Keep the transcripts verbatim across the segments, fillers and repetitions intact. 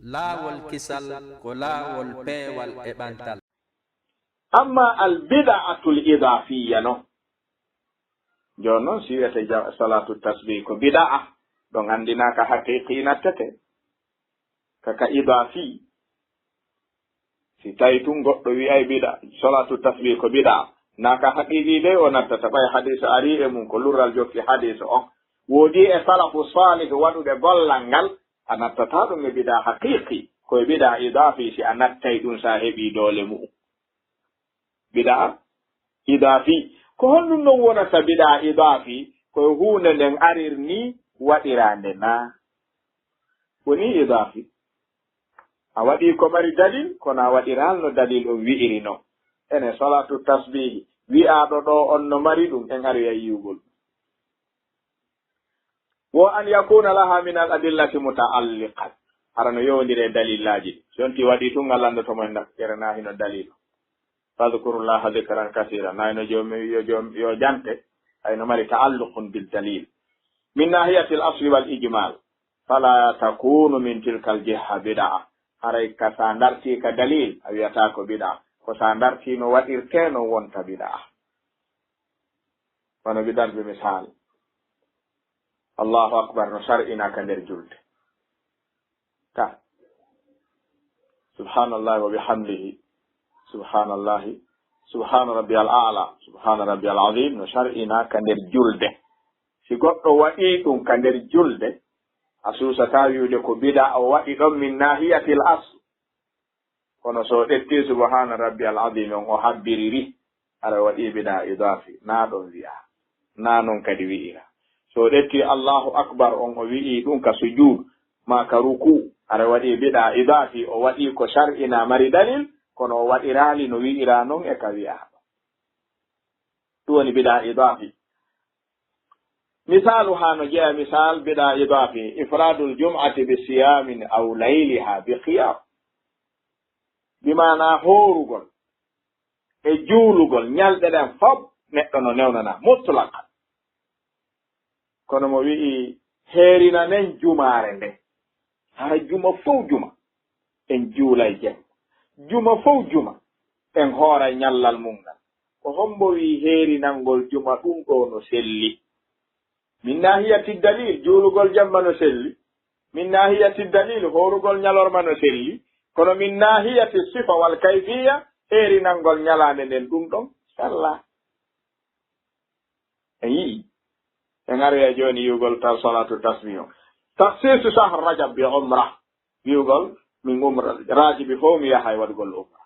Laawol kisal ko laawol peewal e ɓantal. Amma al bid'atul idafiyya non. Jooni non si wiyete ja-, salatu tasbih ko bid'a, ɗon anndinaa ka haqiqi nattete. Ka, ka idafi. Si tawi tun goɗɗo wi'ay bid'a, salatu tasbih ko bid'a, naa ka haqiqi de o nattata, ɓay hadis ari e mun ko lurral jokki hadis on. Woodi e salafu salih waɗuɓe gollal ngal, a nattataa ɗum e bid'a haqiqi, ko e bid'a idafi si a nattay ɗum sa heɓi doole mu'um. Bid'a idafi. Ko honɗum non wonata bid'a idafi? Ko huunde nden arir ni waɗiraande naa. Woni idafi. A waɗi ko mari dalil, kono a waɗiraal no dalil on wi'iri non. Ene salatu tasbihi, wi'aaɗo ɗo on no mari ɗum, en aroyay yi'ugol. Wo an yakuna laha min al adillati muta'alliqan. Hara no yowondiri e dalillaaji ɗi. Si on ti waɗi tun, ngal landoto mo en nakkere na hino dalil. Fadhkurullaha dhikran kathira. Na hino joom, yo joom, yo jante. Ay no mari ta'alluqun bil dalil. Min nahiyatil asli wal ijmal. Fala takunu min tilkal jiha bid'a. Haray ka sa darti ka dalil, a wiyata ko bid'a. Ko sa darti no waɗirte no wonta bid'a. Wano mi darbi misal. Allahu akbar no shar'ina ka nder julde. Ta. Subhanallahi wa bihamdihi. Subhanallahi. Subhana rabbiyal a'la. Subhana rabbiyal azim no shar'ina ka nder julde. Si goɗɗo waɗi ɗum ka nder julde, a suusataa wi'ude ko bid'a o waɗi ɗon min nahiyatil asl. Kono so o ƴetti subhana rabbiyal azim on o habbiriri, hara waɗi bid'a idafi, na ɗon wi'a, na non kadi wi'ira. So o ƴetti Allahu akbar on o wi'i ɗum ka sujud, ma ka ruku, hara waɗi bid'a idafi, o waɗi ko shar'ina mari dalil, kono o waɗirali no wi'ira non e ka wi'a. Ɗum woni bid'a idafi. Misaalu haa no jeya misal bid'a idafi, ifradul jum'ati bi siyamin aw layliha bi qiyam. Bi maana hoorugol e juulugol ñalɗe ɗen fof neɗɗo no newnana mutlaqan. Kono mo wi'i heerinanen jumaare nde. Hara juma fof juma en juulay jemma. Juma fof juma en hooray ñallal mum ngal. Ko hombo wi'i heerinangol juma ɗum ɗo no selli? Min nahiyati dalil, juulugol jemma no selli. Min nahiyati dalil, hoorugol ñalorma no selli. Kono min nahiyati sifa wal kayfiya, heerinangol ñalaande nden ɗum ɗon sella. En yi'i. En aroya jooni yi'ugol taw salatu tasbih on. Takhsisu shahr Rajab bi umra. Wi'ugol min umra, Rajibi fof mi yahay waɗugol umra.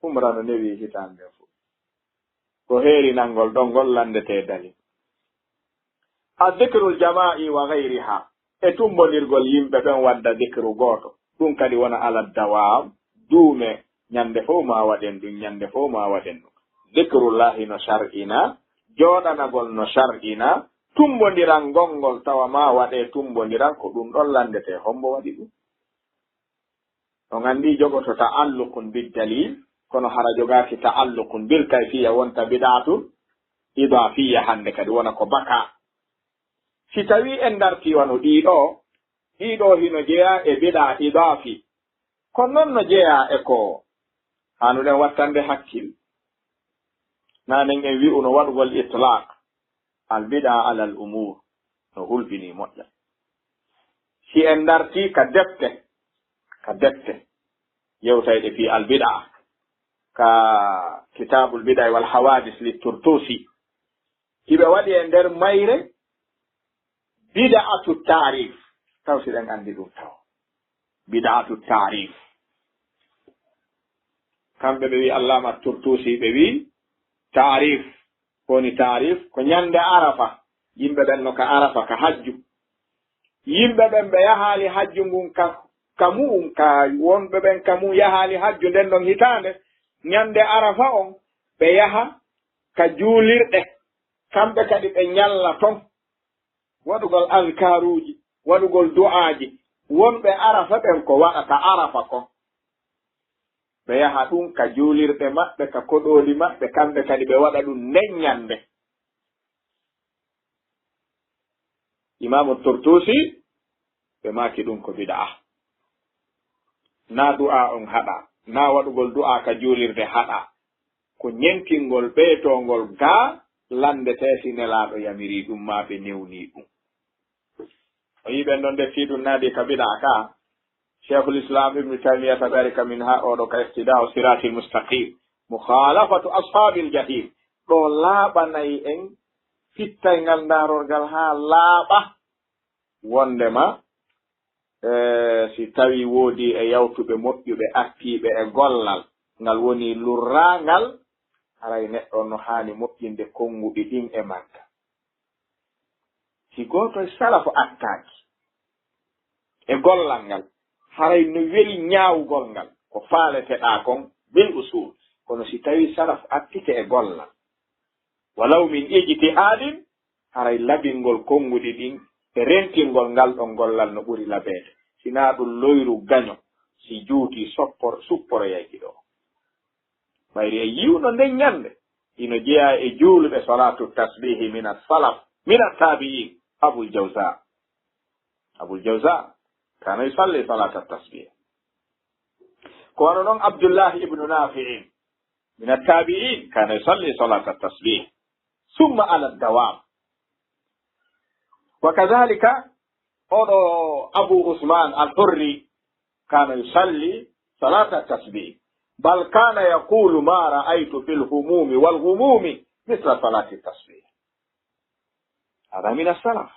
Umra no newi hitaande nden fof. Ko heerinangol ɗon ngol lanndete dalil. Adh-dhikrul jama'i wa ghayriha. E tumbondirgol yimɓe ɓen wadda dhikru gooto. Ɗum kadi wona ala dawam. Duume, ñande fof ma waɗen ɗum, ñande fof ma waɗen ɗum. Dhikrullahi no shar'ina, jooɗanagol no shar'ina, tumbondiral ngol ngol tawa ma waɗe tumbondiral ko ɗum ɗon lanndete. Hombo waɗi ɗum? On anndi jogoto ta'alluqun bid dalil, kono hara jogaaki ta'alluqun bil kayfiya wonta bid'atun idafiya hannde kadi wona ko baka. Si tawi en darti wano ɗiɗo, ɗiɗo hino jeya e bid'a idafi. Ko non no jeya e ko hanuɗen wattande hakkil. Nanen en wi'uno waɗugol itlaq al bid'a ala al umur no hulɓini moƴƴa. Si en darti ka defte, ka defte yewtayɗe fi al bid'a, ka kitabul bid'a wal hawadis li Turtusi, hiɓe waɗi e nder mayre bid'atu ta'rif. Taw si ɗen anndi ɗum taw. Bid'atu ta'rif. Kamɓe ɓe wi Allama Turtusi ɓe wi ta'rif. Ko woni ta'rif? Ko ñande Arafa. Yimɓe ɓen no ka Arafa, ka hajju. Yimɓe ɓen ɓe yahaali hajju ngun ka, ka mu'un, ka wonɓe ɓen ka mu'un yahaali hajju nden ɗon hitaande. Ñande Arafa on, ɓe yaha ka juulirɗe. Kamɓe kadi ɓe ñalla ton. Waɗugol azkaruuji, waɗugol du'aaji. Wonɓe Arafa ɓen ko waɗata Arafa kon. Ɓe yaha ɗum ka juulirɗe maɓɓe, ka koɗooli maɓɓe, kamɓe kadi ɓe waɗa ɗum nden ñande. Imaamu Turtusi, ɓe maaki ɗum ko bid'a. Naa du'a on haɗa, naa waɗugol du'a ka juulirde haɗa. Ko ñentingol ɓeetoongol gaa lanndetee si Nelaaɗo yamirii ɗum maa ɓe newnii ɗum. O yi'i ɓen ɗon nde fii ɗum naadi ka bidaa ka. Sheikhul Islam Ibn Taymiyyah ɓe ari ka min haa oɗo ka iqtidaa'u siratil mustaqim. Mukhalafatu ashabil jahim. Ɗo laaɓanay en fittay ngal ndaarorgal haa laaɓa. Wondema, eh, si tawi woodi e yawtuɓe moƴƴuɓe attiiɓe e gollal, ngal woni lurraangal, haray neɗɗo no haani moƴƴinde konnguɗi ɗin e magga. Si gooto e salafu attaaki e gollal ngal, haray no weli ñaawugol ngal, ko faaleteɗaa kon bil usul. Kono si tawi salafu attike e gollal, walaw min ijtihadin, haray labingol konnguɗi ɗin e rentingol ngal ɗon gollal no ɓuri labeede. Sinaa ɗum loyru gaño, si juuti soppor-, supporoyay ɗo. Mayri e yiwno nden ñande, ino jeyaa e juuluɓe salatu tasbihi min as-salaf, min at-tabi'in, Abul Jawza. Abul Jawza kana yusalli salata tasbih. Ko wano non Abdullahi ibnu Nafi'in, min at-tabi'in, kana yusalli salata tasbih. Summa ala dawam. Wa kadhalika, oɗo Abu Usman al-Hurri, kana yusalli salata tasbih. Bal kana yaqulu ma ra'aytu fil humumi wal ghumumi misla salati tasbih. Hada min as-salaf.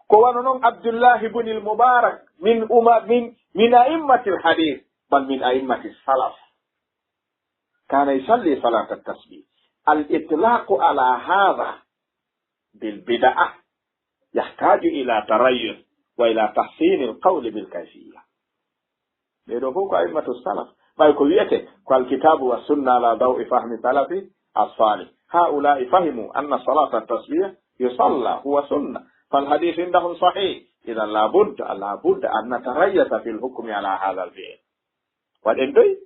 Ko wano non Abdullahi ibn al-Mubarak min uma-, min, min a'immati al-hadith, bal min a'immati as-salaf. Kana yusalli salata tasbih. Al-itlaqu ala hadha bil bid'ah yahtaju ila tarayyus wa ila tahsin al-qawli bil kayfiyya. Ɓee ɗoo fof ko a'immatu salaf. Ɓay ko wi'ete ko al-kitabu wa sunna ala daw'i fahmi salafi as-salih. Ha'ula'i fahimu anna salata tasbih yusalla huwa sunna. Fal hadith indahum sahih. Idan la budda, la budda an natarayyasa fil hukmi ala hadha al-fi'l. Waɗen ɗoy.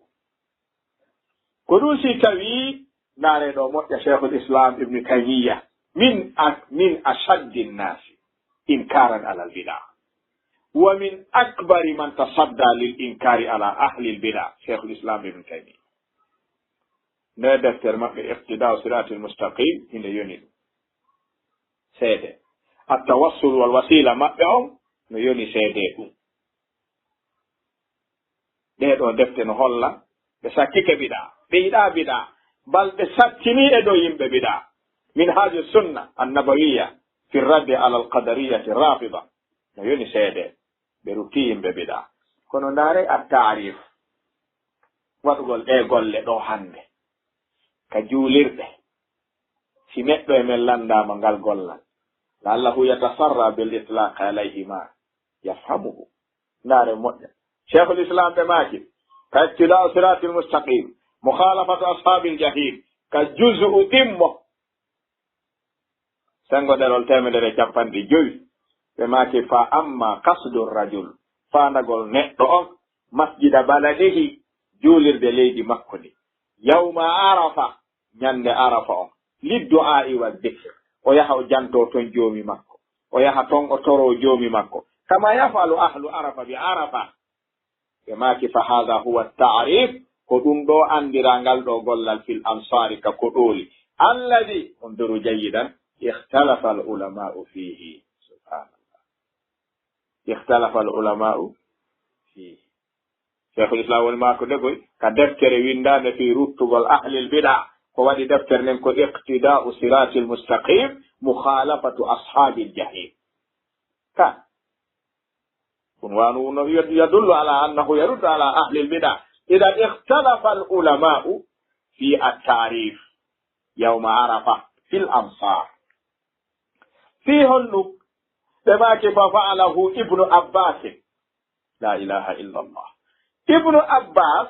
Ko ɗum si tawi, ndaare ɗo moƴƴa Sheikhul Islam Ibn Taymiyyah, min ak-, min ashaddi nnasi inkaran ala al-bid'a. Wa min akbari man tasadda lil inkari ala ahli al-bid'a, Sheikhul Islam Ibn Taymiyyah. Nde deftere maɓɓe Iqtida'u Siratil Mustaqim, hinde yoni ɗum. Seede. At-tawassul wal wasila maɓɓe on, no yoni seede ɗum. Ɗee ɗoo defte no holla, ɓe sakkike bidaa, ɓe yiɗaa bidaa, bal ɓe sattinii e dow yimɓe bidaa. Minhaaju Sunna An-Nabawiyya fi raddi ala al-qadariyati rafida. No yoni seede, ɓe ruttii yimɓe bidaa. Kono ndaare at-taarif, waɗugol ɗee golle ɗoo hannde, ka juulirɗe. Si neɗɗo e men lanndaama ngal gollal, la'allahu yatasarra bil itlaq alayhi ma yafhamuhu. Ndaare moƴƴa. Sheikhul Islam ɓe maaki, ka Iqtida'u Siratil Mustaqim, Mukhalafatu Ashabil Jahim, ka juz'u ɗimmo, senngo ɗerol teemedere e capanɗe jowi, ɓe maaki, fa amma qasdu rajul, faandagol neɗɗo on, masjida baladihi, juulirde leydi makko ndi, yawma Arafa, ñande Arafa on, liddu'aa'i wa dhikr, o yaha o jantoo ton Joomi makko, o yaha ton o toroo Joomi makko, kama yaf'alu ahlu Arafa bi Arafa. Ɓe maaki, fa hadha huwa ta'rif, ko ɗum ɗoo anndiraa ngal ɗoo gollal fil amsari ka koɗooli. Alladhi, unzuru jayyidan, ikhtalafa al ulama'u fihi. Subhanallah. Ikhtalafa al ulama'u fihi. Sheikhul Islam woni maakude koy ka deftere winndaande fii ruttugol ahlil bida. Ko waɗi deftere nden ko Iqtida'u Siratil Mustaqim, Mukhalafatu Ashabil Jahim. Ka. Ɗum wano no yad-, yadullu ala annahu yaruddu ala ahlil bida. Idan ikhtalafa al ulama'u fi at-ta'rif yawma Arafa fil amsar. Fii honɗum? Ɓe maaki, fa fa'alahu Ibnu Abbas. La ilaha illa Allah. Ibnu Abbas,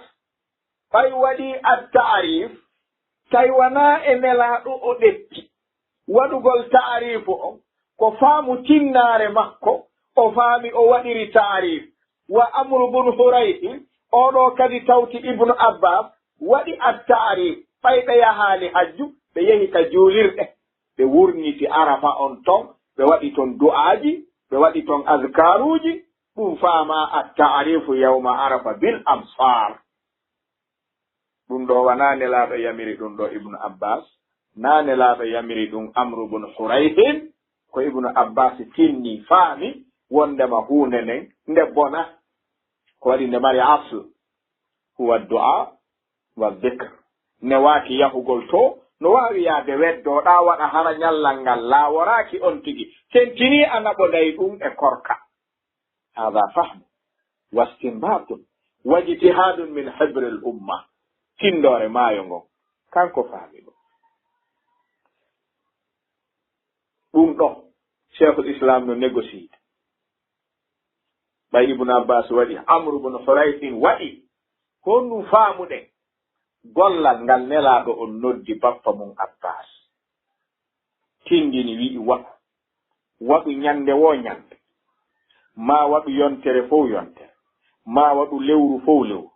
ɓay waɗii at-ta'rif, tawi wanaa e Nelaaɗo o ɗetti waɗugol ta'rifu on, ko faamu tinnaare makko, o faami o waɗiri ta'rif. Wa Amru bun Huraysi, oo ɗoo kadi tawti Ibnu Abbas, waɗi at-ta'rif, ɓay ɓe yahaali hajju, ɓe yehi ka juulirɗe, ɓe wurniti Arafa on ton, ɓe waɗi ton du'aaji, ɓe waɗi ton azkaaruuji, Ɗum faama at-ta'rifu yawma arafa bil amsar. Ɗum ɗo wanaa Nelaaɗo yamiri ɗum ɗo Ibnu Abbas, naa Nelaaɗo yamiri ɗum Amru bun Huraythin, ko Ibnu Abbas tinni faami wondema huunde nden nde bona, ko waɗi nde mari asl, huwa du'a wa dhikr. Newaaki yahugol to, no waawi yaade weddooɗaa waɗa hara ñallal ngal laaworaaki on tigi, tentinii a naɓoday ɗum e korka. Hada fahmu wastinbatun wajtihadun min hibril umma. Tindoore maayo ngon, kanko faami ɗum. Ɗum ɗo, Cheikhul Islam no négocier. Ɓay Ibnu Abbas waɗi, Amru bun Huraythin waɗi, ko honɗum faamuɗen? Gollal ngal Nelaaɗo on noddi bappa mum Abbas, tindini, wi'i, waɗu, waɗu ñande woo ñande, maa waɗu yontere fow yontere, maa waɗu lewru fow lewru,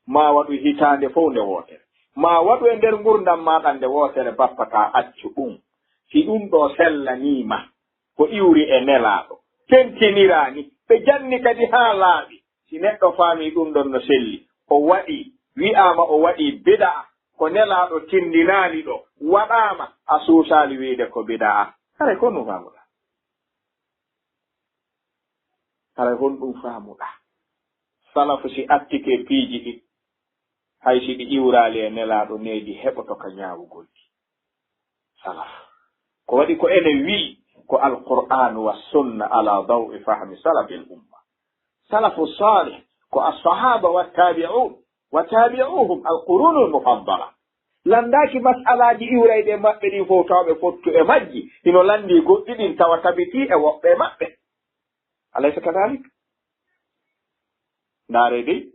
maa waɗu hitaande fow nde wootere, maa waɗu e nder ngurndan maaɗa nde wootere, bappa, taa accu ɗum. Si ɗum ɗo sellanii ma, ko iwri e Nelaaɗo, tentiniraani, ɓe janni kadi haa laaɓi. Si neɗɗo faamii ɗum ɗon no selli, o waɗii, wi'aama o waɗii bida'a, ko Nelaaɗo tindinaali ɗo, waɗaama, a suusaali wi'ude ko bida'a. Haray ko honɗum faamuɗaa? Haray honɗum faamuɗaa? Salafu si attike piiji ɗin, hay si ɗi iwraali e Nelaaɗo, needi heɓoto ka ñaawugol ɗi. Salaf. Ko waɗi ko enen wi'i ko Alqur'aanu wa sunna ala daw'i fahmi salafil umma. Salafu salih ko as-sahaba wa tabi'un wa tabi'uhum al-qurunul mufaddala. Landaaki mas'alaaji iwrayɗi e maɓɓe ɗin fow tawa ɓe fottu e majji, hino landi goɗɗi ɗin tawa tabitii e woɓɓe e maɓɓe. Alaysa kadalik? Ndaaree dey,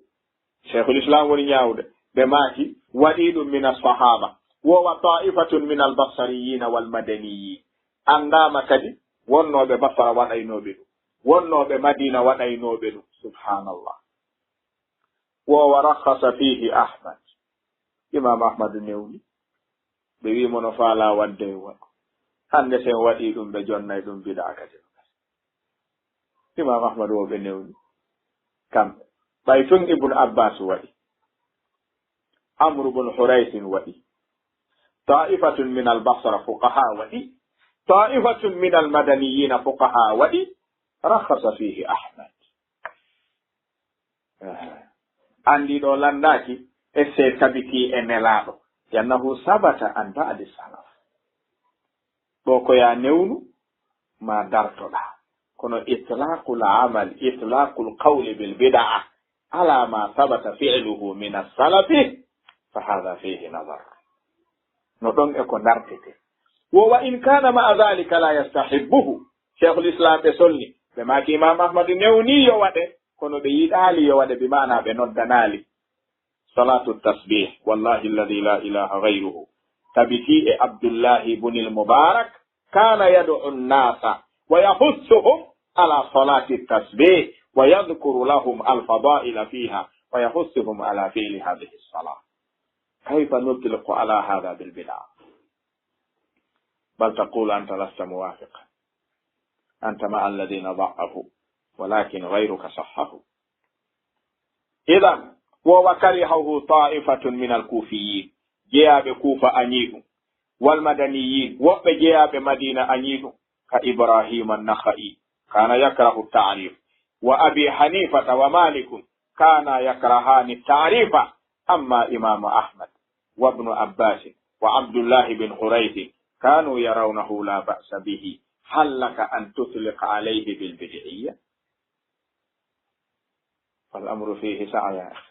Cheikhul Islam woni ñaawude. Ɓe maaki, waɗii ɗum min as-sahaba, wo wa ta'ifatun min al-basariyina wal madaniyin. Anndaama kadi, wonnooɓe Basra waɗaynooɓe ɗum, wonnooɓe Madina waɗaynooɓe ɗum. Subhanallah. Wo wa rakhasa fihi Ahmad. Imam Ahmadu newni. Ɓe wi'i mo no faalaa waɗde, yo waɗu. Hannde sen waɗii ɗum, ɓe jonnay ɗum bidaa kadi. Imam Ahmadu wo ɓe newni. Kamɓe. Ɓay tun Ibnu Abbas waɗi. Amru bun Huraysin waɗi. Ta'ifatun min al-Basra fuqaha waɗi. Ta'ifatun min al-madaniyina fuqaha waɗi. Rakhasa fihi Ahmad. Anndi ɗo lanndaaki, esse tabiti e Nelaaɗo, li'annahu sabata an ba'di salaf. Ɗo ko yaa newnu, maa dartoɗaa. Kono itlaqul amal, itlaqul qawli bil bid'a ala ma sabata fi'luhu min as-salafi, fa hadha fihi nazar. No ɗon e ko dartete. Wo wa in kana ma'a dhalika la yastahibbuhu. Cheikhul Islam ɓe sonni. Ɓe maaki Imam Ahmadu newni yo waɗe, kono ɓe yiɗaali yo waɗe, bi maana ɓe noddanaali. Salatu tasbih, wallahi alladhi la ilaha ghayruhu. Tabiti e Abdullahi ibn al-Mubarak, kana yad'u an-nasa wa yahussuhum ala salati tasbih wa yadhkuru lahum al-fada'ila fiha wa yahussuhum ala fi'li hadhihi as-salah. Kayfa nutliqu ala hadha bil bid'ah? Bal taqulu anta lasta muwafiqan. Anta ma'a alladhina da'afu, walakin ghayruka sahhahu. Idan, wo wa karihahu ta'ifatun min al-kufiyin, jeyaaɓe Kuufa añii ɗum, wal madaniyin, woɓɓe jeyaaɓe Madina añii ɗum, ka Ibrahim an-Nakha'i, kana yakrahu at-ta'rif, wa Abi Hanifata wa Malikun, kana yakrahani at-ta'rifa, amma Imam Ahmad, wa Ibnu Abbasin, wa Abdullahi bin Huraythin, kanu yarawnahu la ba'sa bihi. Hal laka an tutliqa alayhi bil bid'iyya? Fal amru fihi sa'a, ya akhi.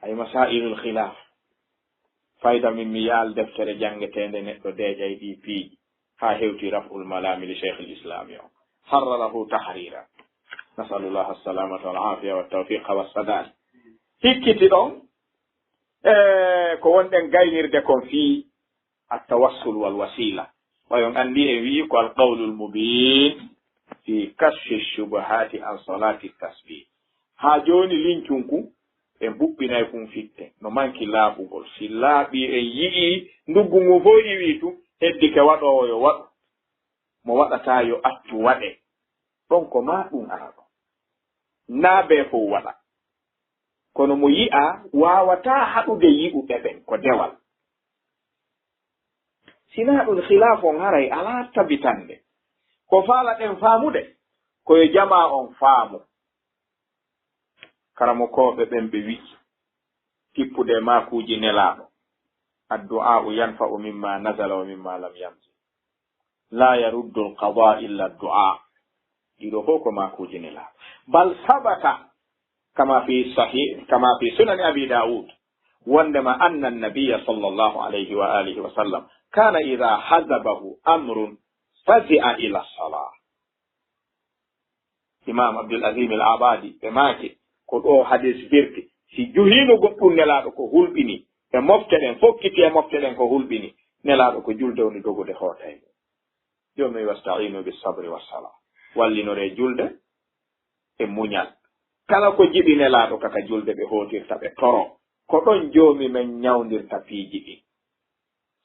Ay masailul khilaf. Fayda min mi yaal deftere janngeteende neɗɗo deeƴay ɗi piiji, haa hewti Raf'ul Malami li Sheikhul Islam yo. Harrarahu tahrira. Nasalullah as-salamata wal afiya wat tawfiqa was sadad. Hikkiti ɗon, e ko wonɗen gaynirde kon fii at-tawassul wal wasila. Ɓay on anndi en wi'i ko al-qawlul mubin fi kashfi shubuhati an salati tasbih. Haa jooni lincunku en ɓuɓɓinay kun fitte. No manki laaɓugol. Si laaɓi en yi'i nduggu ngu fow iwi tu, heddike waɗoowo yo waɗu. Mo waɗataa yo accu waɗe. Ɗon ko maa ɗum ara ɗon. Naa bee fow waɗa. Kono mo yi'aa waawataa haɗude yi'uɓe ɓen, ko dewal. Sinaa ɗun, khilaafu on haray alaa tabitannde. Ko faalaɗen faamude, ko yo jamaa on faamu. Karamokooɓe ɓen ɓe wi'i, tippude e maakuuji Nelaaɗo, "Addu'aa'u yanfa'u mimma nazala wa mimma lam yanzil. La yaruddu al-qadaa illa ad-du'aa." Ɗiɗo fow ko maakuuji Nelaaɗo. Bal sabata kama fi sahih, kama fi sunani Abi Daawud, wondema anna nabiyya sallallahu alayhi wa alihi wa sallam kana idha hazabahu amrun fazi'a ila salah. Imam Abdul Azim al Abadi ɓe maaki, ko ɗo hadis firti, si juhiino goɗɗum Nelaaɗo ko hulɓini, e mofte ɗen, fokkiti e mofte ɗen ko hulɓini, Nelaaɗo ko julde woni dogude hoota e mum. Jooni wasta'inu bis sabri was sala. Wallinore julde e muñal. Kala ko jiɓi Nelaaɗo kaka julde ɓe hootirta ɓe toro. Ko ɗon Joomi men ñawndirta piiji ɗin.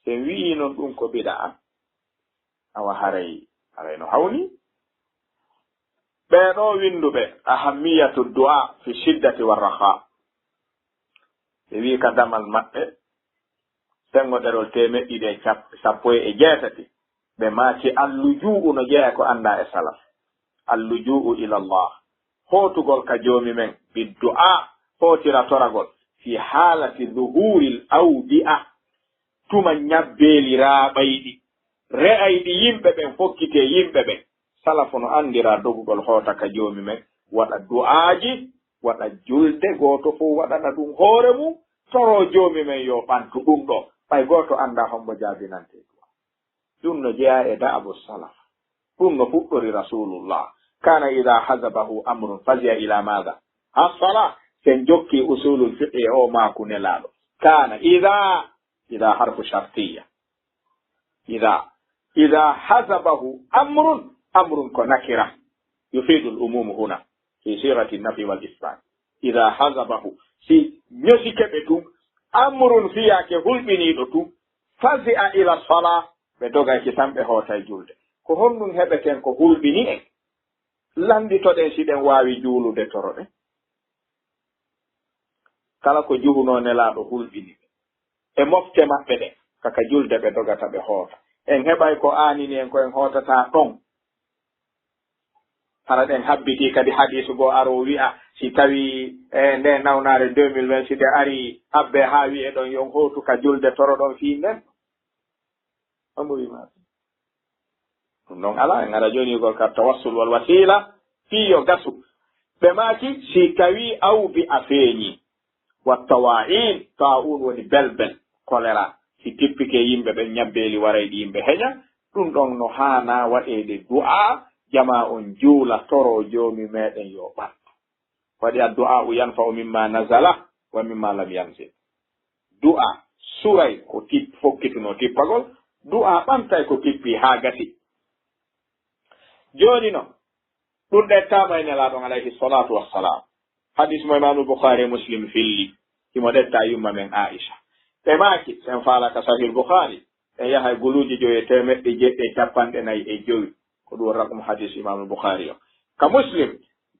Si en wi'ii non ɗum ko bida'a, awa haray, haray no hawni. Ɓee ɗoo winnduɓe ahammiyatu du'a fi shiddati wa raha. Ɓe wi'i ka damal maɓɓe, senngo ɗerol teemeɗɗe ɗiɗi e cap-, sappo e jeetati, ɓe maaki, "Allujuu'u no jeyaa ko anndaa e salaf. Allujuu'u ila Allah, hootugol ka Joomi men, biddu'a, hootira toragol, fi haalati zuhuuril awbi'a, tuma ñabbeeli raaɓayɗi, re'ayɗi yimɓe ɓen, fokkitee yimɓe ɓen." Salafu no anndiraa dogugol hoota ka Joomi men, waɗa du'aaji, waɗa julde, gooto fow waɗana ɗum hoore mum, toroo Joomi men yo ɓantu ɗum ɗoo, ɓay gooto anndaa hombo jaabinantee du'a. Ɗum no jeyaa e da'abu salaf. Ɗum no fuɗɗori Rasulullah. Kana idha hazabahu amrun fazi'a ila madha? As-salah. Sen jokki usulul fiqh e o maaku Nelaaɗo. Kana idha, idha harfu shartiyya. Idha, idha hazabahu amrun, amrun ko nakira. Yufidul umumu huna. Fi sighati nafi wal isbat. Idha hazabahu. Si ñosike ɓe tun, amrun fiyaake hulɓiniiɗo tun, fazi'a ila salah. Ɓe dogayki tan, ɓe hootay julde. Ko honɗum heɓeten ko hulɓini en? Lannditoɗen si ɗen waawi juulude toroɗen. Kala ko juhunoo Nelaaɗo hulɓini ɓe. E mofte maɓɓe ɗen, kaka julde ɓe dogata ɓe hoota. En heɓay ko aanini en ko en hootataa ɗon. Hara ɗen habbitii kadi hadiisu goo aroo wi'a, si tawii, e, nde nawnaare deux mille vingt, si nde arii, abbee haa wi'ee ɗon, yo on hootu ka julde toroɗon fii nden. Amuri ma. Ɗum ɗon alaa, en ara jooni yugol ka tawassul wal wasiila, fii yo gasu. Ɓe maaki, si tawii awbi'a feeñii, wa tawaa'in, taa'un woni belbel, kolera, si tippike yimɓe ɓen, ñabbeeli warayɗi yimɓe heña, ɗum ɗon no haanaa waɗeede du'aa, jamaa on juula, toroo Joomi meɗen yo ɓantu. Waɗi addu'aa'u yanfa'u mimma nazala wa mimma lam yanzil. Du'a suray ko tip-, fokkitunoo tippagol, du'a ɓantay ko tippi haa gasi. Jooni non, ɗum ɗettaama e Nelaaɗo on alayhi salatu wassalam. Hadis mo Imaamu Bukhari e Muslim filli, himo ɗetta yumma men Aisha. Ɓe maaki, sen faala ka Sahih Bukhari, en yaha e guluuji jowi e teemeɗɗe jeɗɗi e capanɗe nayi e jowi. Ko ɗum woni raqmu hadis Imaamu Bukhari o. Ka Muslim,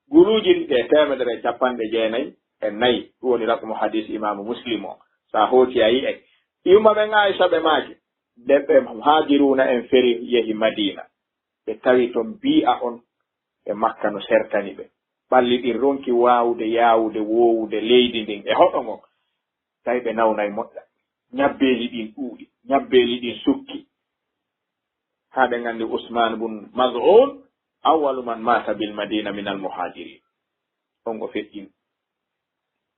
guluuji ɗiɗi e teemedere e capanɗe jeenayi e nayi, ɗum woni raqmu hadis Imaamu Muslim o. Sa hooti a yi'ay. Yumma men Aisha ɓe maaki, nde ɓe muhaajiruuna en feri yehi Madiina, ɓe tawi ton bii'a on e Makka no sertani ɓe. Ɓalli ɗin ronki waawude yaawude, woowude leydi ndin e hoɗo ngon. Tawi ɓe nawnay moƴƴa. Ñabbeeli ɗin ɗuuɗi, ñabbeeli ɗin sukki. Haa ɓe nganndi Usman bun Maz'un, awwalu man mata bil Madina min al muhajirin. On o feƴƴini.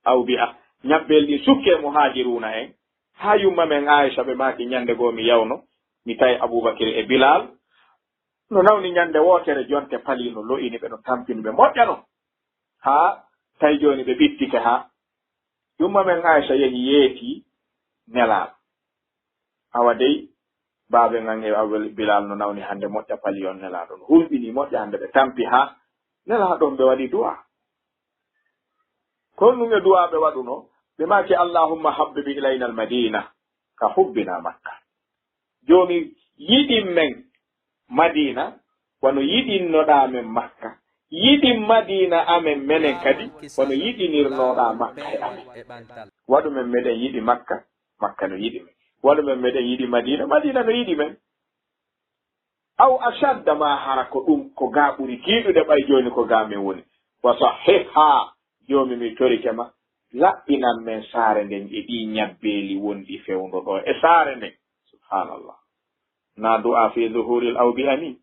Aw bi'a, ñabbeeli ɗin sukki e muhajiruuna en. Haa yumma men Aisha ɓe maaki ñande goo mi yawno, mi tawi Abubakir e Bilal. No nawni ñande wootere jonte palii no lo'ini ɓe, no tampini ɓe moƴƴa non. Haa tawi jooni ɓe ɓittike haa. Yumma men Aisha yehi yeeti Nelaaɗo. Awa dey, baaben an e Abel Bilal no nawni hannde moƴƴa pali on Nelaaɗo. No hulɓini moƴƴa hannde ɓe tampi haa Nelaaɗo on ɓe waɗi du'a. Ko honɗum e du'a ɓe waɗuno? Ɓe maaki, "Allahumma habbib ilayna al-Madina ka hubbina Makka." Joomi, yiɗin men Madiina, wano yiɗinnoɗaa men Makka, Yiɗi Madiina amen menen kadi, kono yiɗinirnoɗaa Makka e amen. Waɗu men meɗen yiɗi Makka, Makka no yiɗi men. Waɗu men meɗen yiɗi Madiina, Madiina no yiɗi men. Aw ashadda, ma hara ko ɗum, ko gaa ɓuri tiiɗude, ɓay jooni ko gaa men woni. Wa sahhihha, Joomi, mi torike ma, laɓɓinan men saare nden e ɗii ñabbeeli wonɗi fewndo ɗoo e saare nden. Subhanallah. Na du'a fi zuhuril awbiya ni.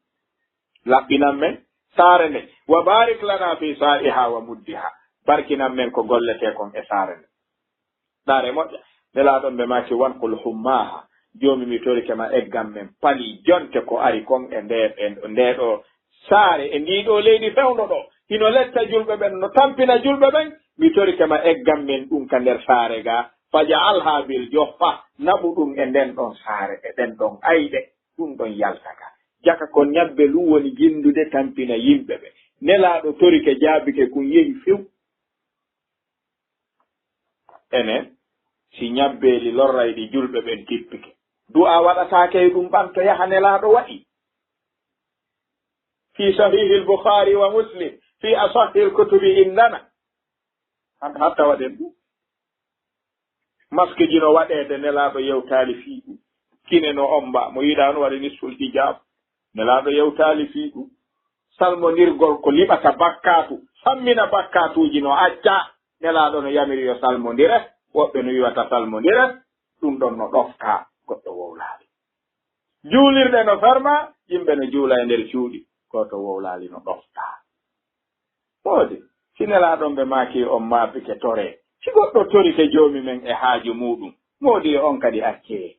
Laɓɓinan men saare nden. Wa barik lana fi sa'iha wa muddiha. Barkinan men ko golletee kon e saare nden. Ɗaare moƴƴa. Nelaaɗo ɓe maaki, wan qul hummaha. Joomi, mi torike ma, eggan men pali jonte ko ari kon e nde, e nde ɗoo saare, e ndii ɗoo leydi fewndo ɗoo. Hino letta julɓe ɓen, no tampina julɓe ɓen. Mi torike ma, eggan men ɗum ka nder saare gaa. Faja'alha bil juhfa. Naɓu ɗum e nden ɗon saare, e ɗen ɗon ayɓe. Ɗum ɗon yalta ka. Jaka ko ñabbe lum woni jinndude tampina yimɓe ɓe. Nelaaɗo torike, jaabike, kun yehi few. Enen, si ñabbeeli lorrayɗi julɓe ɓen tippike, du'a waɗataake e ɗum ɓanto yaha, Nelaaɗo waɗi. Fi sahihil Bukhari wa Muslim, fi asahhil kutubi indana. Han hatta waɗen ɗum. Maskiji no waɗeede, Nelaaɗo yewtaali fii ɗum. Kine no omba, mo yiɗaa no waɗa nisful hijab. Nelaaɗo yewtaali fii ɗum. Salmondirgol ko liɓata bakkaatu, sammina bakkaatuuji no accaa. Nelaaɗo no yamiri yo salmondire, woɓɓe no wi'ata salmondire, ɗum ɗon no ɗofta, goɗɗo wowlaali. Juulirɗe no ferma, yimɓe no juula e nder cuuɗi, gooto wowlaali no ɗofta. Moodi, si Nelaaɗo ɓe maaki on maapike toree, si goɗɗo torike Joomi men e haaju muuɗum, moodi e on kadi accee.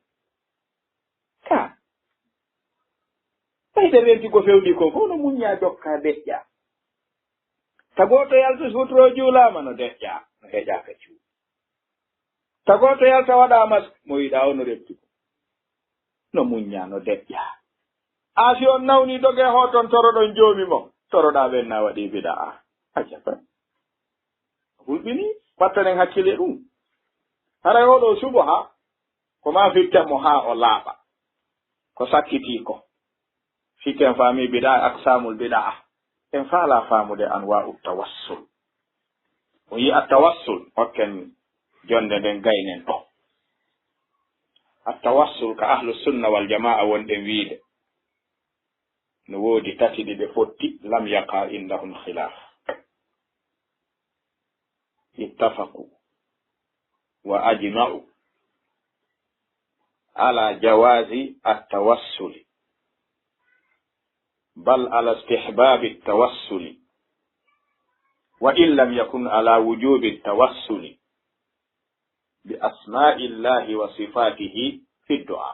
Ka, ɓayde renti ko fewndi ko, ko no muññaa jokkaa deƴƴaa. Ta gooto yalta suturo juulaama no deƴƴaa, no heƴaa ka cuuɗi. Ta gooto yalta waɗaa mask, mo yiɗaa o no refti ko. No muññaa, no deƴƴaa. Aa si on nawni doge hooton toroɗon Joomi mon, toroɗaa ɓen na waɗi bida'a. Ajaban. Hulɓini, wattanen hakkille ɗum. Haray oɗo subaha, ko ma fitten mo haa o laaɓa. Ko sakkitii ko. Fii ko en faami bidaa, aksamul bidaa. En faalaa faamude anwaa'u tawassul. O yi'a tawassul, hokken jonde nden gaynen ɗo. At-tawassul ka ahlu sunna wal jamaa wonɗen wiide. No woodi tati ɗi ɓe fotti, lam yaqa indahum khilaf. Ittafaqu wa ajma'u ala jawazi at-tawassuli, bal ala istihbabi at-tawassuli, wa in lam yakun ala wujubi at-tawassuli bi asma'illahi wa sifatihi fi du'a.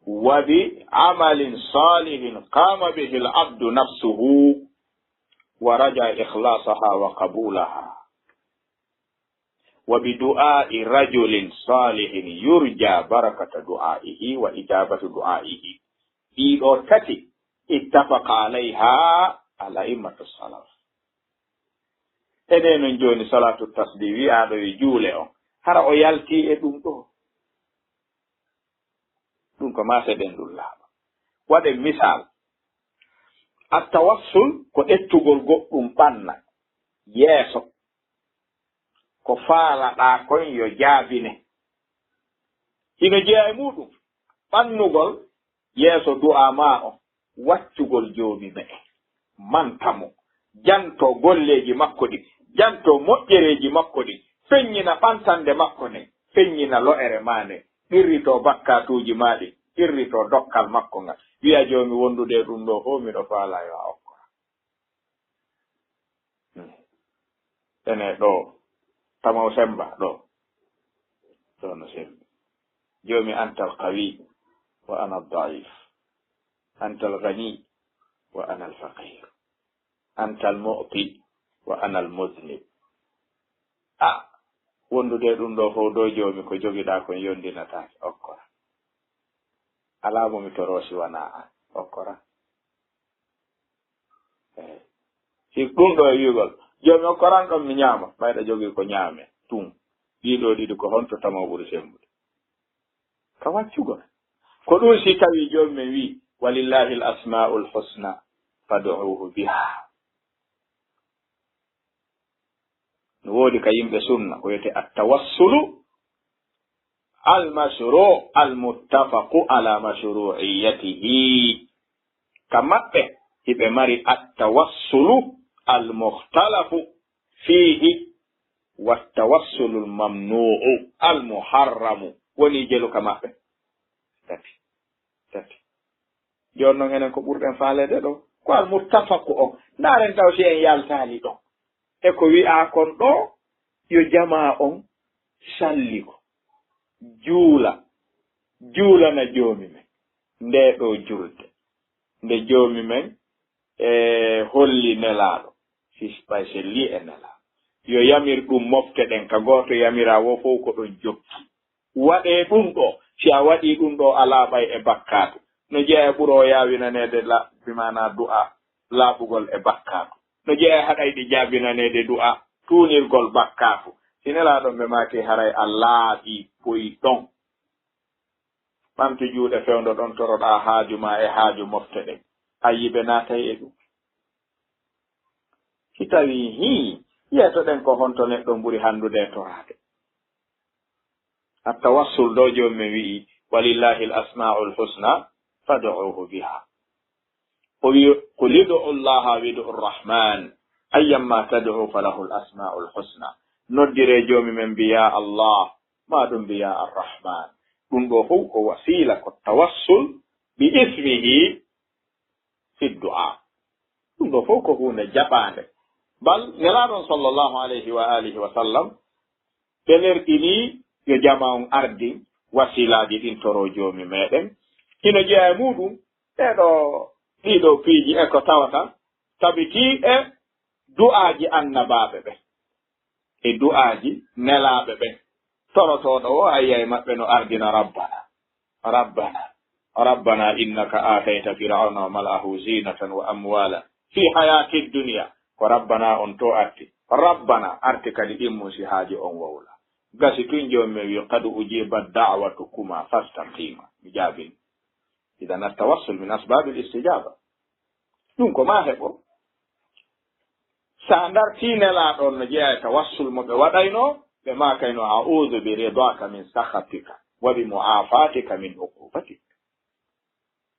Wa bi amalin salihin qama bihi al-abdu nafsuhu wa raja ikhlasaha wa qabulaha. Wa bi du'a'i rajulin salihin yurja barakata du'a'ihi wa ijabatu du'a'ihi. Ɗiɗo tati ittafaqa alayha al-a'immatu salaf. Enen non jooni salatu tasbih wi'aaɗo e juule on, hara o yalti e ɗum ɗo. Ɗum ko ma seɗen ɗum laaɓa. Waɗen misal, at-tawassul ko ƴettugol goɗɗum ɓanna yeeso, ko faalaɗaa kon yo jaabine. Hino jeyaa e muuɗum ɓannugol yeeso du'aa maa on, waccugol Joomi me'en, manta mo, jantoo golleeji makko ɗin, jantoo moƴƴereeji makko ɗin, feññina ɓantannde makko nden, feññina lo'ere maa nden, qirritoo bakkaatuuji maa ɗin, qirritoo dokkal makko ngal. Wi'a, Joomi, wondude e ɗum ɗoo fow, miɗo faalaa yo a okkora. Hmm. Ene ɗo, tama o semmba ɗo. Ɗo no semmbi. Joomi, antal qawi wa ana daif. Antal ghani wa ana al faqir. Antal mu'ti wa ana al muznib. A, wondude ɗum ɗo fow ɗo, Joomi, ko jogiɗaa kon yondinataake, okkora. Alaa mo mi toroo si wanaa an, okkora. Eey. Si ɗum ɗo e wi'ugol, Joomi, okkoran ɗon mi ñaama, ɓayɗa jogii ko ñaame, tun. Ɗiɗo ɗiɗi ko honto tama o ɓuri semmbude? Ka waccugol. Ko ɗum si tawii Joomi men wi'i, "Walillahi al-asma'ul husna, فادعوه بها. No woodi ka yimɓe sunna, ko wiyetee at-tawassulu al-mashru', al-muttafaqu ala mashru'iyyatihi. Ka maɓɓe, hiɓe mari at-tawassulu al-mukhtalafu fihi, wa tawassulu al-mamnu'u al-muharramu. Woni jelu ka maɓɓe. Tati. Tati. Jooni noon, enen ko ɓurɗen faaleede ɗo, ko al-muttafaqu on. Ndaaren taw si en yaltaali ɗo. E ko wi'aa kon ɗo, yo jamaa on salliko, juula, juulana Joomi men. Ndee ɗoo julde, nde Joomi men e holli Nelaaɗo, si ɓay selli e Nelaaɗo, yo yamir ɗum mofte ɗen, ka gooto yamiraa woo fow ko ɗon jokki. Waɗee ɗum ɗoo, si a waɗii ɗum ɗoo, a laaɓay e bakkaatu. No jeyaa e ɓuro o yaawinaneede la-, bi maanaa du'a laaɓugol e bakkaatu. No jeyaa e haɗayɗi jaabinaneede du'a tuunirgol bakkaatu. Si Nelaaɗo ɓe maaki haray a laaɓii poy ɗon. Ɓamtu juuɗe fewndo ɗon toroɗaa haaju maa e haaju mofte ɗen. Ayi ɓe naatay e ɗum. Si tawii hii, yeetoɗen ko honto neɗɗo ɓuri hanndude e toraade. At-tawassul ɗo Joomi men wi'i, "Walillahi al-asma'ul husna fad'uhu biha." O wi'i, "Qul ud'u Allaha aw ud'u Rahman, ayyamma tad'u falahu al-asma'ul husna." Noddiree Joomi men mbiyaa Allah, maa ɗum mbiyaa Ar-Rahman. Ɗum ɗo fow ko wasiila, ko tawassul bi ismihi fi du'a. Ɗum ɗo fow ko huunde jaɓaande. Bal Nelaaɗo on sallallahu alayhi wa alihi wa sallam, ɓe lerɗinii yo jamaa on ardin wasiilaaji ɗin toroo Joomi meɗen. Hino jeyaa e muuɗum ɗee ɗoo, ɗii ɗoo piiji e ko tawata tabitii e du'aaji annabaaɓe ɓen, e du'aaji nelaaɓe ɓen. Torotooɗo o, a yi'ay maɓɓe no ardina Rabbana, Rabbana, Rabbana innaka aatayta Fir'awna wa mala'ahu zinatan wa amwalan fi hayati dunya. Ko Rabbana on to arti. Rabbana arti kadi ɗimmo si haaju on wowla. Gasi tun Joomi men wi, "Qad ujibat da'watukuma fastaqima." Mi jaabin. Idan at-tawassul min asbabil istijaba. Ɗum ko maa heɓo. Sa dartii Nelaaɗo on no jeyaa e tawassul mo ɓe waɗaynoo, ɓe maakaynoo, "A'udhu bi ridaka min sakhatika wa bi mu'afatika min uqubatik.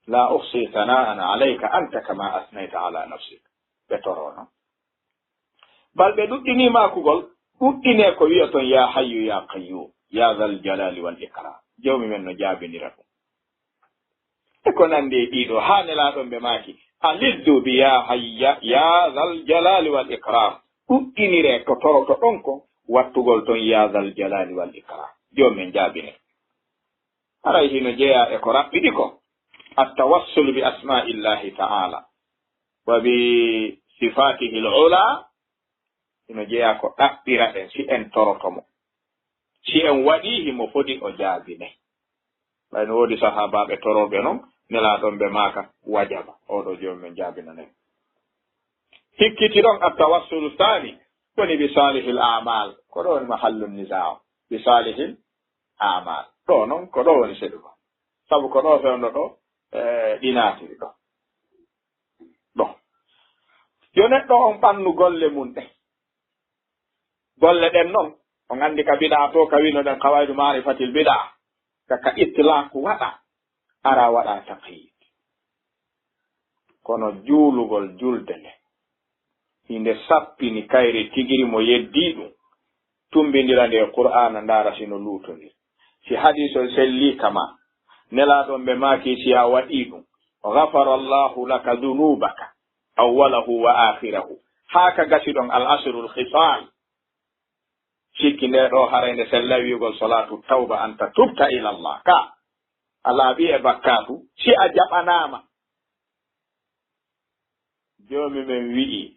La uhsi thana'an alayka anta kama athnayta ala nafsik." Ɓe toroono. Bal ɓe ɗuɗɗinii maakugol, ɗuɗɗinee ko wi'oton, "Ya Hayyu, Ya Qayyum, Ya Dhal Jalali wal Ikram." Joomi men no jaabinira ɗum. E ko nandi e ɗiɗo, haa Nelaaɗo on ɓe maaki, "Aliddu bi ya hayya, ya dhal jalali wal ikram." Ɗuɗɗiniree to torotoɗon kon, wattugol ton ya dhal jalali wal ikram. Joomi men jaabinee. Haray hino jeyaa e ko raɓɓiɗi kon, at-tawassul bi asma'illahi ta'ala wa bi sifatihil ula, hino jeyaa ko ɗaɓɓira ɗen si en toroto mo. Si en waɗii, himo fodi o jaabinee. Ɓay no woodi sahaabaaɓe torooɓe non, Nelaaɗo on ɓe maaka, "Wajaba, oo ɗoo Joomi men jaabinanee." Hikkiti ɗon, at-tawassulu thani, woni bi salihil a'mal. Ko ɗoo woni mahallu nizaa. Bi salihil a'mal. Ɗoo non, ko ɗoo woni seɗugol. Sabu ko ɗoo fewndo ɗoo, e, ɗi naatiri ɗoo. Ɗoo. Yo neɗɗo on ɓannu golle mun ɗen. Golle ɗen non, on anndi ka bidaa to, ka wino ɗen qawaidu ma'rifatil bidaa, ka, ka itlaq waɗa, ara waɗa taqyid. Kono juulugol julde nde, hinde sappini kayre tigiri mo yeddii ɗum, tumbindira nde e Qur'aana, ndaara si no luutondir. Si hadiis on sellii kama, Nelaaɗo on ɓe maaki, si a waɗii ɗum, "Ghafara Allahu laka dhunubaka, awwalahu wa akhirahu." Haa ka gasi ɗon, al ashrul khisal. Sikki nde ɗo haray nde sella wi'ugol salatu tawba, anta tubta ila Allah. Ka a laaɓi e bakkaatu, si a jaɓanaama. Joomi men wi'i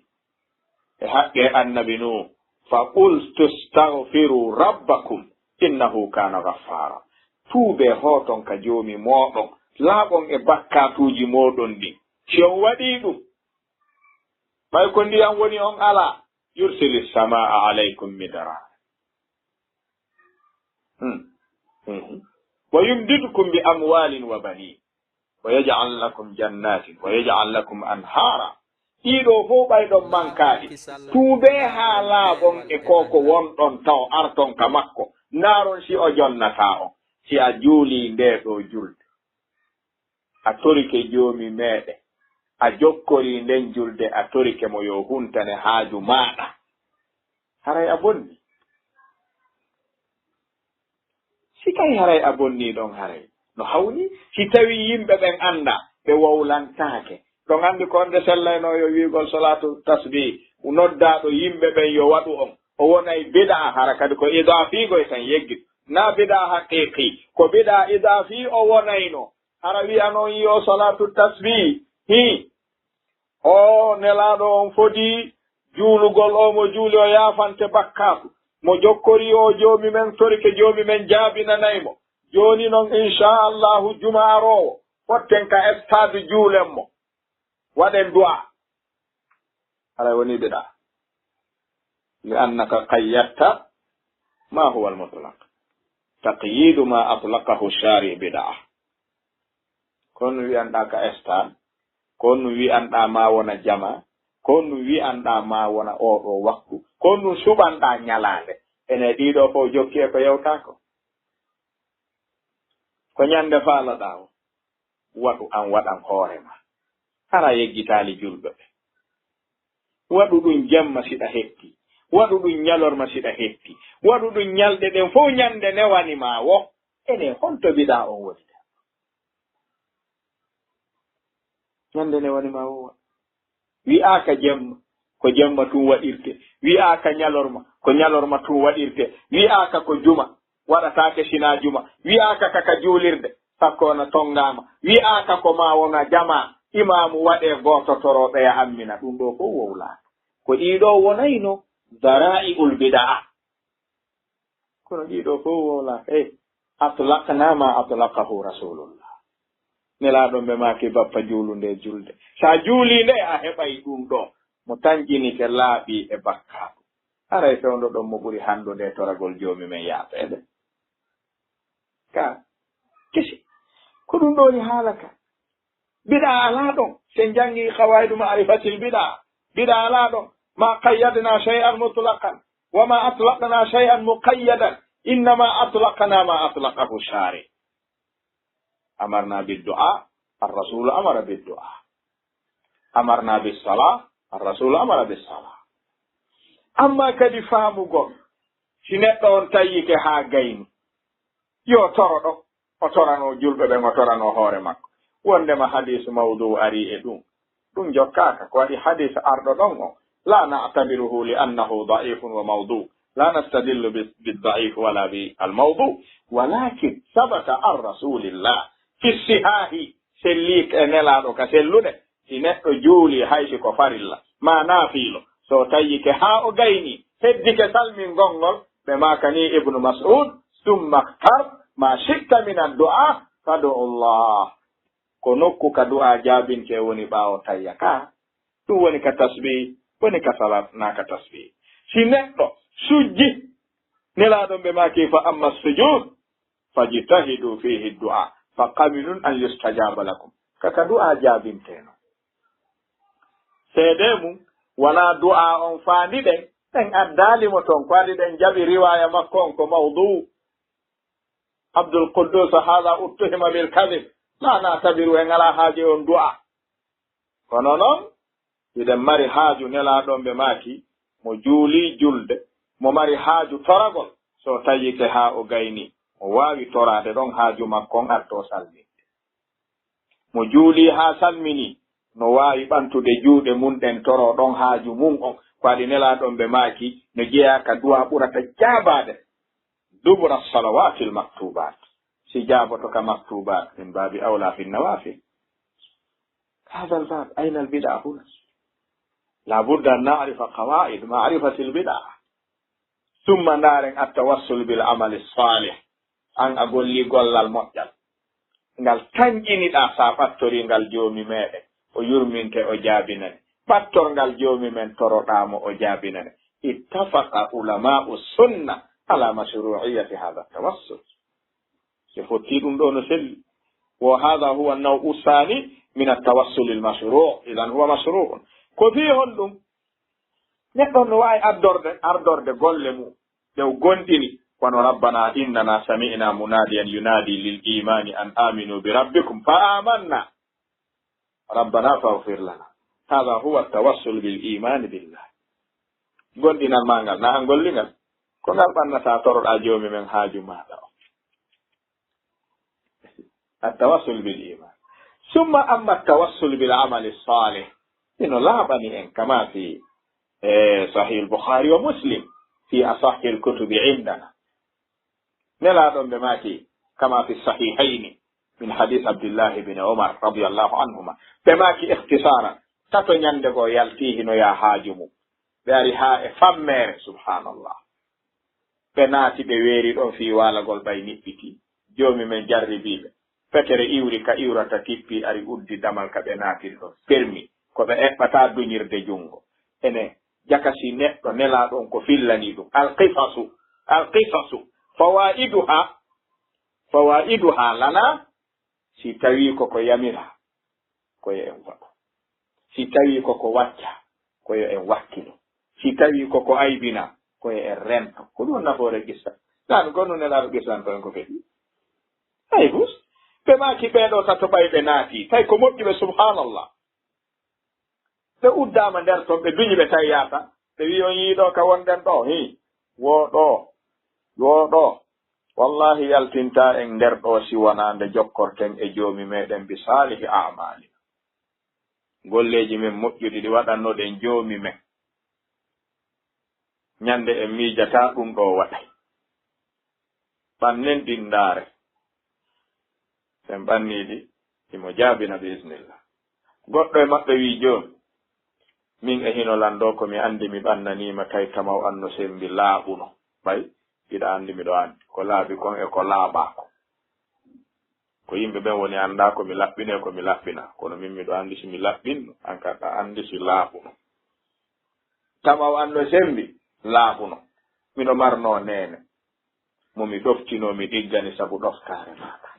e haqqe Annabi Nuh, "Fa qultu astaghfiru rabbakum innahu kana ghaffara." Tuubee hooton ka Joomi mooɗon, laaɓon e bakkaatuuji mooɗon ɗin. Si on waɗii ɗum, ɓay ko ndiyam woni on alaa, "yursilis samaa alaykum midrara." Hmm. Mhm. "Wa yumdidkum bi amwalin wa banin." "Wa yaj'al lakum jannatin wa yaj'al lakum anhara." Ɗiɗo fof ɓay ɗon mankaali. Tuubee haa laaɓon e ko ko wonɗon taw arton ka makko. Ndaaron si o jonnataa on. Si a juulii ndee ɗoo julde, a torike Joomi meeɗen, a jokkorii nden julde, a torike mo yo huntane haaju maaɗa, haray a bonnii. Si tawi haray a bonnii ɗon, haray no hawni si tawi yimɓe ɓen anndaa, ɓe wowlantaake. Ɗon anndi ko honde sellaynoo yo wi'ugol salaatu tasbih, noddaaɗo yimɓe ɓen yo waɗu on, o wonay bidaa, hara kadi ko idaafiigoy tan yeggi. Naa bidaa haqiiqi, ko bidaa idaafi o wonaynoo. Hara wi'a non yo salaatu tasbih, hii, o Nelaaɗo on fodii juulugol o mo juuli o yaafante bakkaatu, mo jokkorii o Joomi men, torike Joomi men jaabinanay mo. Jooni non, inchallahu, juma aroowo, fotten ka stade, juulen mo, waɗen du'a. Haray wonii bidaa. Li annaka qayyadta ma huwa al-mutlaq. Taqyidu ma atlaqahu shari' bid'a. Ko honɗun wi'anɗaa ka stade? Ko honɗun wi'anɗaa ma wona jama? Ko honɗun wi'anɗaa ma wona oo ɗoo waktu? Ko honɗun suɓanɗaa ñalaande? Ene ɗiɗo fof jokki e ko yewtaa ko. Ko ñande faalaɗaa o, waɗu an waɗan hoore ma. Hara yeggitaali julɓe ɓe. Waɗu ɗun jemma siɗa hetti. Waɗu ɗun ñalorma siɗa hetti. Waɗu ɗun ñalɗe ɗen fof ñande newani ma wo. Ene honto bidaa on woni ɗen? Ñande newani ma wo. Wi'aaka jemma, ko jemma tun waɗirte. Wi'aaka ñalorma, ko ñalorma tun waɗirte. Wi'aaka ko juma, waɗataake sinaa juma. Wi'aaka ka ka juulirde, sakko wona tongaama. Wi'aaka ko maa wona jamaa, imaamu waɗee gooto toroo ɓeya ammina. Ɗun ɗoo fow wowlaaka. Ko ɗii ɗoo wonayno daraa'i'ul bidaa. Kono ɗii ɗoo fow wowlaaka. Ey, atlaqna ma atlaqahu Rasulullah. Nelaaɗo ɓe maaki bappa juulu nde julde. Sa juulii nde, a heɓay ɗun ɗoo. Mo tanƴinike laaɓii e bakkaatu. Haray fewndo ɗon mo ɓuri handude e toragol Joomi men yaafeede. Ka kisi. Ko ɗun ɗoo woni haala ka. Bidaa alaa ɗon. Si en janngii Qawaidu Ma'rifatil Bidaa, bidaa alaa ɗon. Ma qayyadna shay'an mutlaqan, wa ma atlaqna shay'an muqayyadan, innama atlaqna ma atlaqahu shari'. Amarna bid du'a, ar-rasulu amara bid du'a. Amarna bis sala, ar-rasulu amara bis sala. Amma kadi faamugol, si neɗɗo on tayyike haa gayni, yo toro ɗon, o toranoo julɓe ɓen, o toranoo hoore makko. Wondema hadiisu mawdu arii e ɗun, ɗun jokkaaka. Ko waɗi hadiisu arɗo ɗon on, la na'tabiruhu li annahu da'ifun wa mawdu. La nastadillu bi, bi da'if wala bi al mawdu. Walakin sabata an Rasulillah fi sihahi, sellii e Nelaaɗo ka sellude. Si neɗɗo juulii, hay si ko farilla, maa naafiilo, so tayyike haa o gaynii, heddike salmingol ngol, ɓe maaka nii Ibnu Mas'ud, "Summa ikhtar ma shi'ta min ad-du'a, fad'u Allah." Ko nokku ka du'a jaabinte woni ɓaawo tayya ka. Ɗun woni ka tasbih, woni ka salat, naa ka tasbih. Si neɗɗo sujji, Nelaaɗo ɓe maaki, "Fa amma sujud, fajtahidu fihi du'a, fa qaminun an yustajaba lakum." Ka, ka du'a jaabinteno. Seede mun, wonaa du'a on faandi ɗen, ɗen addaali mo ton, ko adi ɗen jaɓi riwaaya makko on ko mawdu. Abdul Quddus, "Hadha uttihima bil kadhib, la na'tabiru, en alaa haaje on du'a." Kono non, hiɗen mari haaju, Nelaaɗo ɓe maaki, mo juulii julde, mo mari haaju toragol, so tayyike haa o gayni, mo waawi toraade ɗon haaju makko on, artoo salminde. Mo juulii haa salminii, no waawi ɓantude juuɗe mun ɗen, toroo ɗon haaju mun on. Ko waɗi Nelaaɗo ɓe maaki, no jeyaa ka du'a ɓurata jaabaade, dubura salawaatil maktubaat. Si jaaboto ka maktubaat, min baabi awlaa fi nawaafil. Haadal baab, ayna al bid'a huna? Laa budda an na'rifa qawaa'id ma'rifatil bid'a. Summa ndaaren at tawassul bil amali saalih. An a gollii gollal moƴƴal. Ngal tanƴiniɗaa, sa ɓattorii ngal Joomi meeɗen, o yurminte, o jaabinane. Ɓattor ngal Joomi men, toroɗaa mo, o jaabinane. Ittafaqa ulamaa'u sunna ala mashru'iyyati haadha tawassul. Si fottii ɗun ɗoo no selli. Wa haadha huwa an-naw'u thani min at-tawassul al-mashru'. Idhan huwa mashru'un. Ko fii honɗum? Neɗɗo no waawi ardorde, ardorde golle mum. Ɗe o gonɗini, wano, "Rabbana innana sami'na munadiyan yunadi lil imani an aminu bi rabbikum fa amanna. Rabbana faghfir lana." Hada huwa tawassul bil imani billah. Gonɗinal maa ngal, na an golli ngal. Ko ngal ɓannata toroɗaa Joomi men haaju maaɗa o. At-tawassul bil iman. Summa amma at-tawassul bil amali salih. Ino laaɓani en kama fi, eh, Sahih al-Bukhari wa Muslim, fi asahhi al-kutubi indana. Nelaaɗo ɓe maaki, kama fi sahihayni, min hadith Abdullah ibn Umar radiyallahu anhuma. Ɓe maaki ikhtisaran, tato ñande goo yalti hino yaa haaju mum. Ɓe ari haa e fammeere, subhanallah. Ɓe naati, ɓe weeri ɗon fii waalagol ɓay niɓɓitii. Joomi men jarribii ɓe. Fetere iwri ka iwrata tippi ari uddi damal ka ɓe naatiri ɗon. Fermi. Ko ɓe eɓɓataa duñirde junngo. Ene jakasi neɗɗo nelaa ɗon ko fillanii ɗum. Alqisasu. Alqisasu. Fawaiduha. Fawaiduha lana. Si tawii ko ko yamiraa, ko yo en waɗu. Si tawii ko ko wacca, ko yo en wakkilo. Si tawii ko ko aybina, ko yo en rento. Ko ɗum nafoore qissa. Naan gonu nelaaɗo qissanto en ko fedii. Ay bus. Ɓe maaki ɓee ɗoo tato ɓay ɓe naati. Tawi ko moƴƴuɓe, subhanallah. Ɓe uddaama nder ton, ɓe duñi, ɓe tawi yaata. Ɓe wi'i, "On yi'i ɗoo ka wonɗen ɗoo? Hii, woo ɗoo, woo ɗoo. Wallahi yaltintaa en nder ɗoo si wonaa nde jokkorten e Joomi meɗen bi saalihi a'maali. Golleeji men moƴƴuɗi ɗi waɗannoɗen Joomi men. Ñande en miijataa ɗum ɗoo waɗay." Ɓannen ɗin ndaare. Ɓen ɓannii ɗi, himo jaabina bi iznillah. Goɗɗo e maɓɓe wi'i, "Joomi, min e hino lanndoo ko mi anndi mi ɓannaniima, tawi tamaw an no semmbi laaɓuno. Ɓay, hiɗa anndi miɗo anndi ko laaɓi kon e ko laaɓaa kon. Ko yimɓe ɓen woni anndaa ko mi laɓɓinee, ko mi laɓɓinaa. Kono min miɗo anndi si mi laɓɓinno, an kadi a anndi si laaɓuno. Tamaw an no semmbi laaɓuno. Miɗo marnoo neene mo mi ɗoftinoo, mi ɗiggani sabu ɗoftaare maaɗa.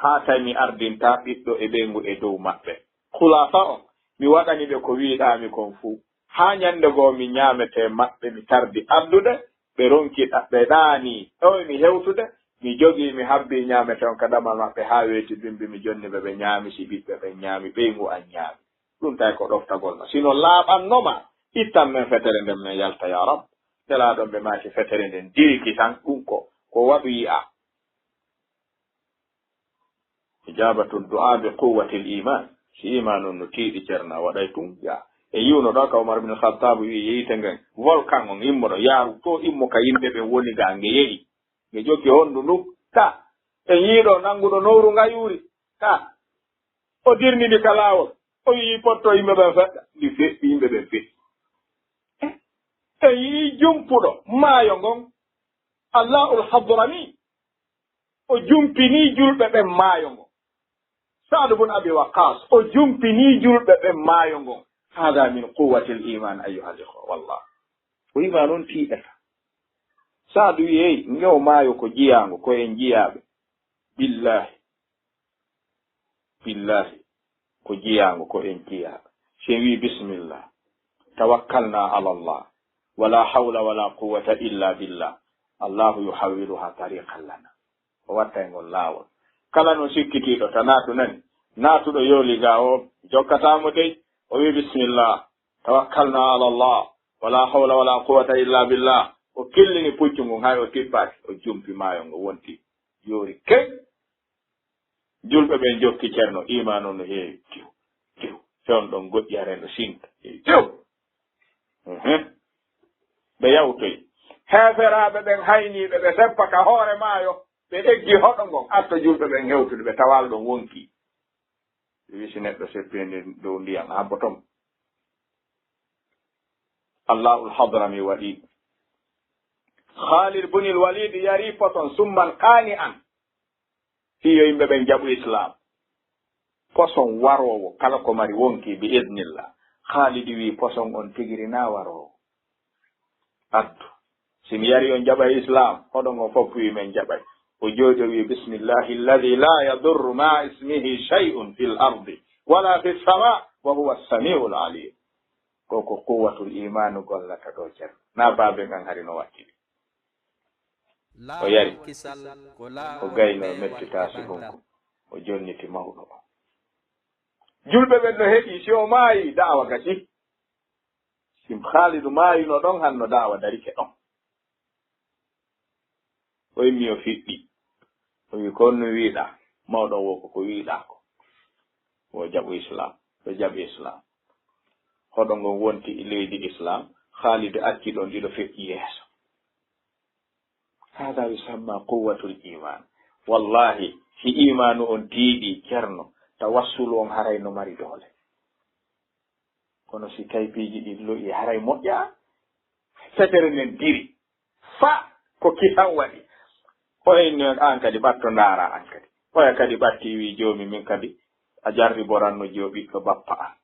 Haa tawi mi ardintaa ɓiɗɗo e ɓeyngu e dow maɓɓe. Khulasa on, mi waɗani ɓe ko wi'ɗaa mi kon fuu. Haa ñande goo mi ñaametee maɓɓe, mi tardi addude, ɓe ronki ɗa-, ɓe ɗaanii, ɗoymi hewtude, mi jogii, mi habbii ñaametee on ka damal maɓɓe, haa weeti bimbi, mi jonni ɓe, ɓe ñaami, si ɓiɓɓe ɓen ñaami, ɓeyngu an ñaami. Ɗum tawi ko ɗoftagol ma. Si no laaɓanno ma, ittan men fetere nden, men yalta, yaa Rab. Nelaaɗo ɓe maaki fetere nden diriki tan, ɗum ko, ko waɗu yi'a. Ijabatu du'a bi quwwatil iman. Si iman on no tiiɗi, Ceerno, a waɗay tun, yaa. E yi'uno ɗo ka Umar bin Khattab wi'i, "Yeeyte ngen, volcan on, immoɗo, yaaru to, immo ka yimɓe ɓen woni ga, nge yehi. Nge jokki hondu ndu, ka. En yi'i ɗo nanguɗo nowru ngayuuri, ka. O dirni ndi ka laawol. O yi'i potto yimɓe ɓen feɗɗa. Ndi feɗɗi, yimɓe ɓen feɗɗi." En yi'i jumpuɗo maayo ngon, Allahul Hadrami. O jumpini julɓe ɓen maayo ngon. Sa'd bun Abi Waqqas, o jumpini julɓe ɓen maayo ngon. Hada min quwwatil iman, ayyuhal ikhwa, wallah. Ko iman on tiiɗata. Sa'd wi'i, "Hey, ngewo maayo ko jiyaango, ko en jiyaaɓe." Billahi. Billahi. Ko jiyaango, ko en jiyaaɓe. Si en wi'i, "Bismillah. Tawakkalna ala Allah. Wala hawla wala quwwata illa billah." Allahu yuhawwiluha tariqan lana. O watta e ngol laawol. Kala no sikkitiiɗo ta naatu nani, naatuɗo yooli ga o jokkataa mo dey, o wi'i, "Bismillah, tawakkalna ala Allah, wala hawla wala quwwata illa billah." O killini puccu ngun, hay o tippaaki, o jumpi maayo ngo wonti yoori key. Julɓe ɓen jokki Ceerno, iman on no heewi, tiw, tiw, fewndo ɗon goƴƴi hare no sinta, tiw. Mhm. Ɓe yawtoyi. Heeferaaɓe ɓen hayniiɓe, ɓe seppa ka hoore maayo, ɓe eggi hoɗo ngon, atto julɓe ɓen hewtude, ɓe tawaali ɗon wonkii. Ɓe wi'i, si neɗɗo seppii ndi dow ndiyan, habboto mo. Allahul Hadrami waɗi. Khalid bunil Walid yari poson summan qani'an. Fii yo yimɓe ɓen jaɓu Islaam. Poson waroowo, kala ko mari wonki, bi idnillah. Khalid wi'i, "Poson on tigiri na waroowo. Addu. Si mi yari on jaɓay Islaam." Hoɗo ngo fof wi'i, "Men jaɓay." O jooɗi, o wi'i, "Bismillahi alladhi la yadurru ma ismihi shay'un fil ardi wala fis sama, wa huwa as-sami'ul alim." Ko ko quwwatul imaanu gollata ɗo, Ceerno. Na baaben an hari no wattidi. O yari, o gayno, o metti taasi hunko, o jonniti mawɗo o. Julɓe ɓen no heɗi, si o maayi, da'awa gasi. Si Khaalidu maayino ɗon, hanno da'awa darike ɗon. O immi, o fiɓɓi. O wi, "Ko honno wiiɗaa?" Mawɗo o wo ko, "Ko wiiɗaa ko, wo jaɓu Islam." O jaɓi Islam. Hoɗo ngon wonti e leydi Islam, Khaalidu acci ɗon, ɗiɗo feƴƴi yeeso. Hada yusamma quwwatul iman. Wallahi, si imaanu on tiiɗi, Ceerno, tawassulu on haray no mari doole. Kono si kaypiiji ɗin lo'i, haray moƴƴa. Fetere nden diri. Fa ko kisan waɗi. O inni on, "An kadi ɓatto ndaara an kadi." Oya kadi ɓatti, wi, "Joomi, min kadi a jarriboranno jiyo ɓiɗɗo bappa an."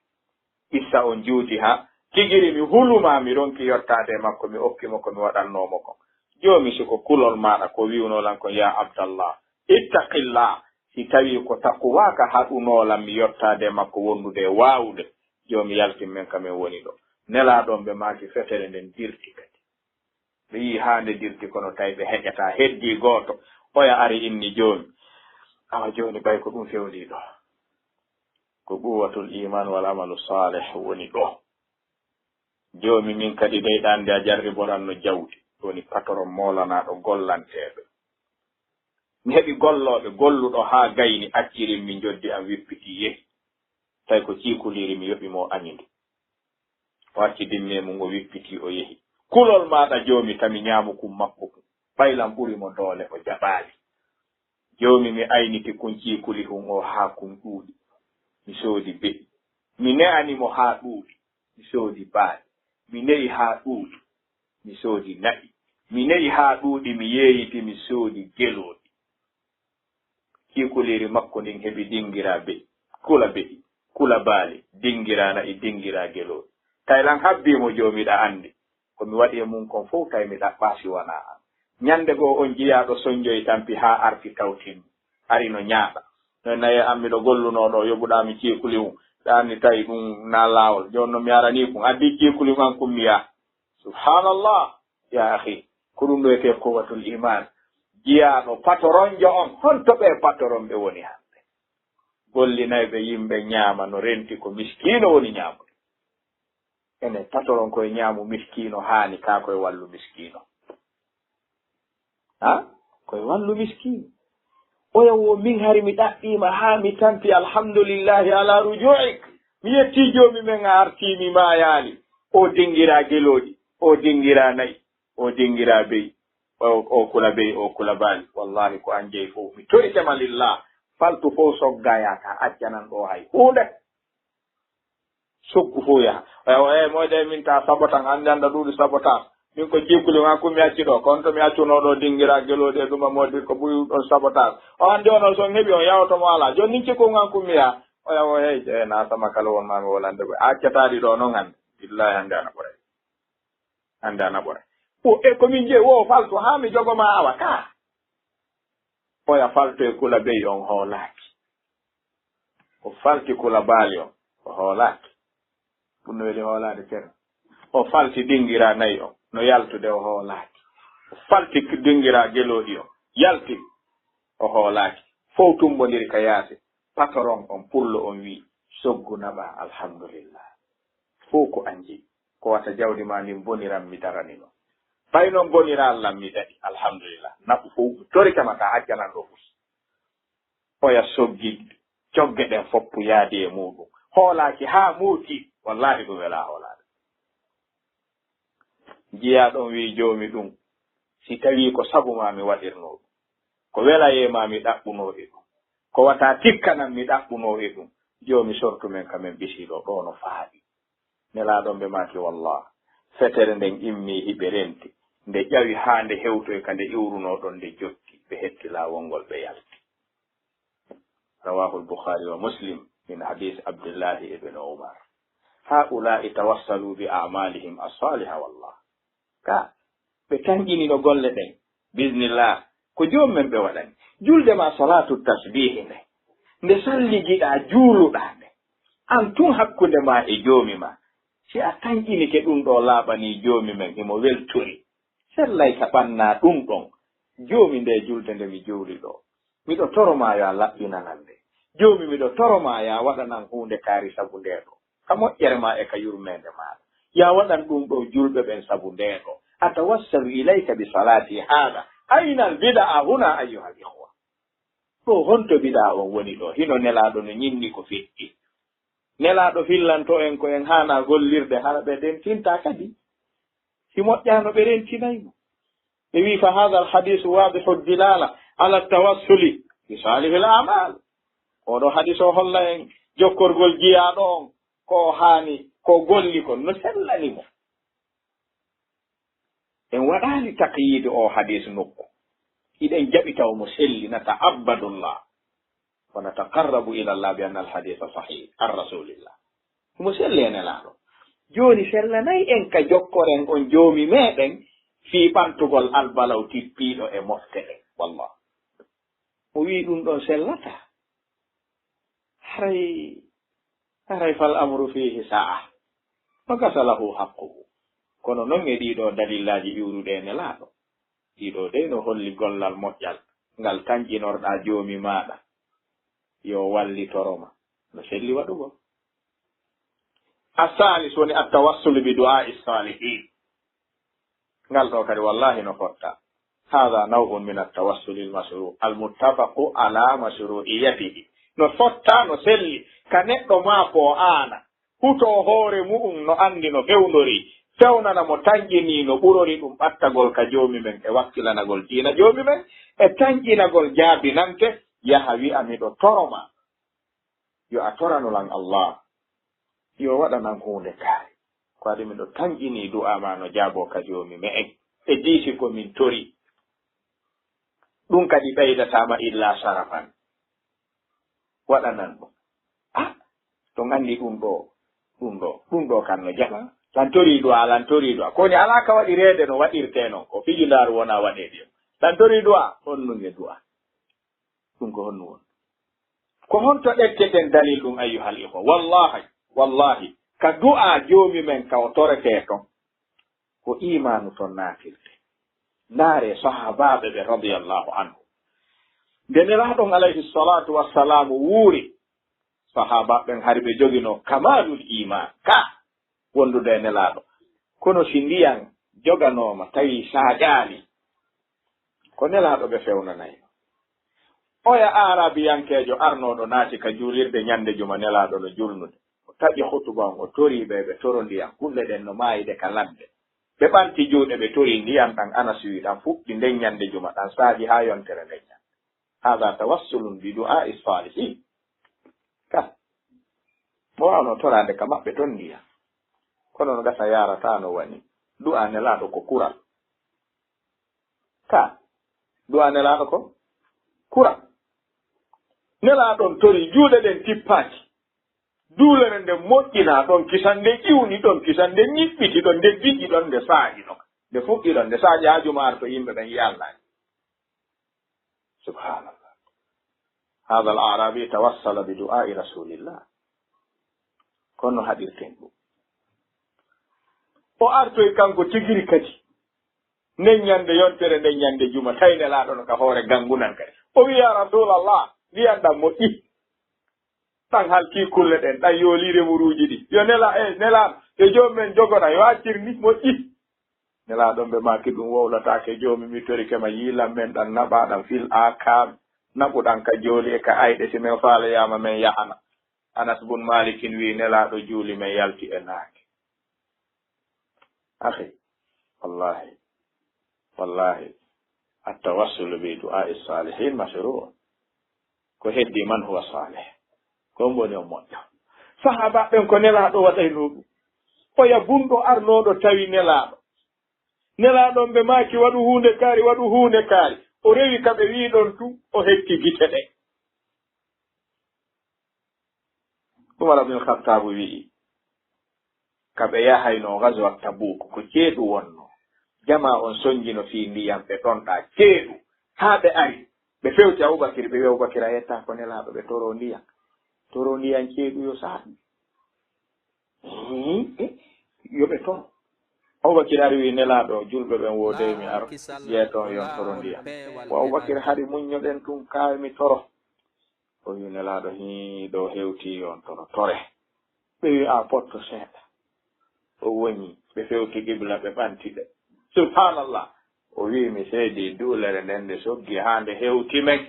Issa on juuti ha tigiri mi huluma, mi ronki yottaade e makko, mi okki mo ko mi waɗannoo mo kon. Joomi, si ko kulol maaɗa ko wi'unoo lan kon, "Ya Abdallah, ittaqillah," si tawii ko taquwa ka haɗunoo lan mi yottaade e makko wondude e waawude, Joomi, yaltin men ka men woni ɗo. Nelaaɗo on ɓe maaki fetere nden dirti kadi. Ɓe yi'i haa nde dirti, kono tawi ɓe heƴataa. Heddii gooto, oya ari inni, "Joomi, awa jooni ɓay ko ɗum fewndii ɗo. Ko quwwatul iman wal amalu salih woni ɗo. Joomi, min kadi dey ɗan nde a jarriboranno jawdi, woni patoron moolanaaɗo gollanteeɓe. Mi heɓi gollooɓe, golluɗo haa gayni, accirin mi njoddi an, wippitii yehi. Tawi ko ciikuliiri mi yoɓi mo, o añi ndu." O acci dimme mum, o wippitii, o yehi. Kulol maaɗa, Joomi, tami ñaamukun maɓɓukun. Ɓay lan ɓuri mo doole, o jaɓaali. Joomi, mi ayniti kun ciikulihun o haa kun ɗuuɗi. Mi soodi be'i. Mi ne'ani mo haa ɗuuɗi. Mi soodi baali. Mi ne'i haa ɗuuɗi. Mi soodi na'i. Mi ne'i haa ɗuuɗi, mi yeeyiti, mi soodi gelooɗi. Ciikuliiri makko ndin heɓi dingiraa be'i, kula be'i, kula baali, dingiraa na'i, dingiraa gelooɗi. Tawi lan habbii mo, Joomi, ɗa anndi. Ko mi waɗi e mun kon fow, tawi mi ɗaɓɓaa si wanaa an. Ñannde goo, on jiyaaɗo sonjoyi tampi haa arti tawtin mi. Ari no ñaaɗa. No naye an miɗo gollunoo ɗoo, yoɓuɗaa mi ciikuli mum. Ɗa anndi tawi ɗum naa laawol. Jooni non mi aranii kun. Addi ciikuli mum an kun mi yaha. Subhaanallah. Ya akhi, ko ɗum ɗo wiyetee quwwatul iman. Jiyaaɗo patoronjo on, honto ɓee patoron ɓe woni hannde? Gollinayɓe yimɓe ñaama no renti ko miskiino woni ñaamude. Ene patoron koye ñaamu miskiino haani, kaa koye wallu miskiino. Ha? Koye wallu miskiino. Oya wo min hari mi ɗaɓɓiima haa mi tampi, alhamdulillahi ala rujuik. Mi yettii Joomi men a artii mi maayaali. O dingiraa gelooɗi, o dingiraa na'i, o dingiraa be'i, o, o kula be'i, o kula baali. Wallahi ko an jeyi fow. Mi torike ma lillah, faltu fow soggaa yaata, accanan ɗoo hay huunde. Soggu fow yaha. Oya o, "Eh, moy de min ta sabotan, an de annda ɗuuɗi sabotan. Min ko jikkuli ma kun mi acci ɗoo, kono to mi accunoo ɗoo dingiraa gelooɗi e ɗuma moodi ko buy ɗon sabotan. O hannde on o son heɓi on yahoto mo alaa. Jooni nin cikku ngan kun mi yaha." Oya o, "Hey, eh, na sama kala won ma mi wolande ko. A accataɗi ɗoo non hannde. Billahi hannde ana ɓoray. Hannde ana ɓoray." O, e ko min jeyi, wo faltu haa mi jogo ma awa ka. Oya faltu e kula be'i on hoolaaki. O falti kula baali on, o hoolaaki. Ɗum no weli hoolaade, Ceerno. O falti dingiraa na'i on, no yaltude, o hoolaaki. O falti dingiraa gelooɗi on, yalti, o hoolaaki. Fow tumbondiri ka yaasi. Patoron on, pullo on wi'i, "Soggu naɓaa, alhamdulillah. Fow ko an jeyi. Ko wata jawdi maa ndin boniran mi daranino. Ɓay non boniraa lan mi daɗi, alhamdulillah. Nafu fow mi torike ma, taa accanan ɗoo fow." Oya soggi cogge ɗen foppu yaadi e muuɗum. Hoolaaki haa muuti, wallahi ɗum welaa hoolaade. Jiyaaɗo on wi'i, "Joomi, ɗum si tawii ko sabu maa mi waɗirnoo ɗum, ko welayee maa mi ɗaɓɓunoo e ɗum, ko wata tikkanan mi ɗaɓɓunoo e ɗum, Joomi, sortu men ka men ɓisii ɗoo, ɗoo no faaɗi." Nelaaɗo on ɓe maaki, "Wallah, fetere nden immii hiɓe renti, nde ƴawi haa nde hewtoyi ka nde iwrunoo ɗon, nde jokki, ɓe hetti laawol ngol, ɓe yalti." Rawahu al-Bukhari wa Muslim min hadith Abdullahi ibn Umar. Haa'ulaa'i tawassalu bi a'malihim as-saliha wallah. Ka, ɓe tanƴinino golle ɗen. Bismillah. Ko Joomi men ɓe waɗani. Julde ma salaatu tasbihi nde. Nde salligiɗaa juuluɗaa nde. An tun hakkunde ma e Joomi ma. Si a tanƴinike ɗum ɗo laaɓanii Joomi men, himo weltori. Sellay ka ɓannaa ɗum ɗon. Joomi, nde julde nde mi juuli ɗo, miɗo toro maa yo a laɓɓinanan nde. Joomi, miɗo toro maa yo a waɗanan huunde kaari sabu ndee ɗo, ka moƴƴere maa e ka yurmeende maaɗa. Yo a waɗan ɗum ɗo julɓe ɓen sabu ndee ɗo. Atawassalu ilayka bi salati hada. Ayna al bid'a huna ayyuha al ikhwa? Ɗo honto bid'a on woni ɗo? Hino Nelaaɗo no ñinni ko feƴƴi. Nelaaɗo fillanto en ko en haanaa gollirde, hara ɓe dentinta kadi. Si moƴƴaano ɓe rentinay mo. Ɓe wi'i, "Fa hadha al hadithu wadihu dilala ala tawassuli bi salihil a'mal." Oɗo hadis o holla en jokkorgol jiyaaɗo on, ko haani, ko golli kon no sellani mo. En waɗaali taqyidi o hadis nokku. Hiɗen jaɓi taw mo selli, nata'abbadullah. Wa nataqarrabu ila Allah bi anna al haditha sahih an rasulillah. Mo selli e Nelaaɗo. Jooni sellanay en ka jokkoren on Joomi meɗen fii ɓantugol albalaw tippiiɗo e mofte ɗen. Wallah. O wi'i ɗum ɗon sellataa. Haray, haray fal amru fihi sa'a. Wa gasa lahu haqquhu. Kono non e ɗiɗo dalillaaji iwruɗe e Nelaaɗo. Ɗiɗo dey no holli gollal moƴƴal ngal tanƴinorɗaa Joomi maaɗa yo wallitoro ma. No selli waɗugol. Assalis woni attawassulu bi du'a'i salihin. Ngal ɗo kadi wallahi no fotta. Hadha naw'un min attawassuli al-mashru', al-muttafaqu ala mashru'iyyatihi. No fotta, no selli ka neɗɗo maa ko aana hutoo hoore mu'un no anndi no fewndori, fewnana mo tanƴinii no ɓurori ɗum ɓattagol ka Joomi men e wakkilanagol diina Joomi men e tanƴinagol jaabinante, yaha wi'a, "Miɗo toro ma yo a torano lan Allah, yo waɗanan huunde kaari. Ko adi miɗo tanƴinii du'aa maa no jaaboo ka Joomi me'en e diisi ko min tori." Ɗum kadi ɓeydataa ma illa sarafan. Waɗanan ɗum. Ah, to nganndi ɗum ɗo, ɗum ɗo, ɗum ɗo kan no jaɓa. Lantorii du'aa, lantorii du'aa. Ko woni alaa ka waɗi reede no waɗirtee non. Ko fijundaaru wonaa waɗeede. Lantorii du'aa, honnu nge du'aa? Ɗum ko honnu won? Ko honto ɗetteten dalil ɗum, ayyuhal ikhwa? Wallahi, wallahi, ka du'aa Joomi men ka o toretee ton, ko iimaanu ton naatirte. Ndaaree sahaabaaɓe ɓe radiyallahu anhu. Nde Nelaaɗo on alayhi salatu wassalamu wuuri, sahaabaaɓe ɓen hari ɓe joginoo kamalul iimaan, ka wondude e Nelaaɗo. Kono si ndiyan joganooma tawi saaƴaali, ko Nelaaɗo ɓe fewnanayno. Oya Aarabiyankeejo arnooɗo naati ka juulirde ñande juma, Nelaaɗo no julnude. O taƴi hutuba on, o torii ɓe, ɓe toro ndiyan. Kulle ɗen no maayde ka ladde. Ɓe ɓanti juuɗe, ɓe torii ndiyan ɗan, Anas wi'i, ɗan fuɗɗi nden ñande juma, ɗan saaƴi haa yontere nden ñande. Hada tawassulun bi du'a'i salihin. Ka mo waawno toraade ka maɓɓe ton ndiyan. Kono no gasa yaarataa no wani. Du'aa Nelaaɗo ko kural. Ka du'aa Nelaaɗo ko kural. Nelaaɗo on torii, juuɗe ɗen tippaaki. Duulere nden moƴƴinaa, ɗon kisan nde ƴiwni, ɗon kisan nde ñiɓɓiti, ɗon nde diƴƴi, ɗon nde saaƴi, ɗon nde fuɗɗi, ɗon nde saaƴi haa juma arto yimɓe ɓen yi'a Alla. Subhanallah. Hada al arabi tawassala bi du'a'i rasulillah. Kono no haɗirten ɗum. O artoy kanko tigiri kadi. Nden ñande yontere, nden ñande juma, tawi Nelaaɗo no ka hoore gangunan kadi. O wi'i, "Ya Rasulallah, ndiyan ɗan moƴƴi. Ɗan halkii kulle ɗen, ɗan yoolii remuruuji ɗi. Yo Nela-, eh, Nelaaɗo, yo Joomi men jogo ɗan, yo accir ni, moƴƴi." Nelaaɗo on ɓe maaki, "Ɗum wowlataake, Joomi, mi torike ma, yiilan men ɗan, naɓaa ɗan fil aakaam, naɓu ɗan ka jooli e ka ayɗe, si men faaloyaama men yahana." Anas bun Malikin wi'i, Nelaaɗo juuli men yalti e naange. Akhi, wallahi, wallahi, at-tawassulu bi du'a'i salihin mashru'. Ko heddi man huwa salih. Ko on woni on moƴƴo. Sahaaba ɓen ko Nelaaɗo waɗaynoo ɗum. Oya bunɗo arnooɗo tawi Nelaaɗo. Nelaaɗo on ɓe maaki, "Waɗu huunde kaari, waɗu huunde kaari." O rewi ka ɓe wi'i ɗon tun, o hetti gite ɗen. Umar ibn Khattab wi'i, ka ɓe yahaynoo Ghazwat Tabuk, ko ceeɗu wonnoo. Jamaa on sonjino fii ndiyan, ɓe ɗonɗaa ceeɗu. Haa ɓe ari, ɓe fewti Abubakir, ɓe wi'i Abubakir, "A yetta ko Nelaaɗo, ɓe toroo ndiyan. Toroo ndiyan ceeɗu yo saa'i." Hii, eh, Yo ɓe toro. Abubakir ari wi Nelaaɗo, julɓe ɓen wo dey mi aro, jeeto yon toro ndiyam. Wo Abubakir hari muññoɗen tun, kaay mi toro. O wi Nelaaɗo, hii, ɗo hewti yon toro, tore. Ɓe wi a potto seeɗa. O woñi, ɓe fewti qibla, ɓe ɓanti ɗe. Subhanallah. O wi mi seedi duulere nden nde soggi haa nde hewti men.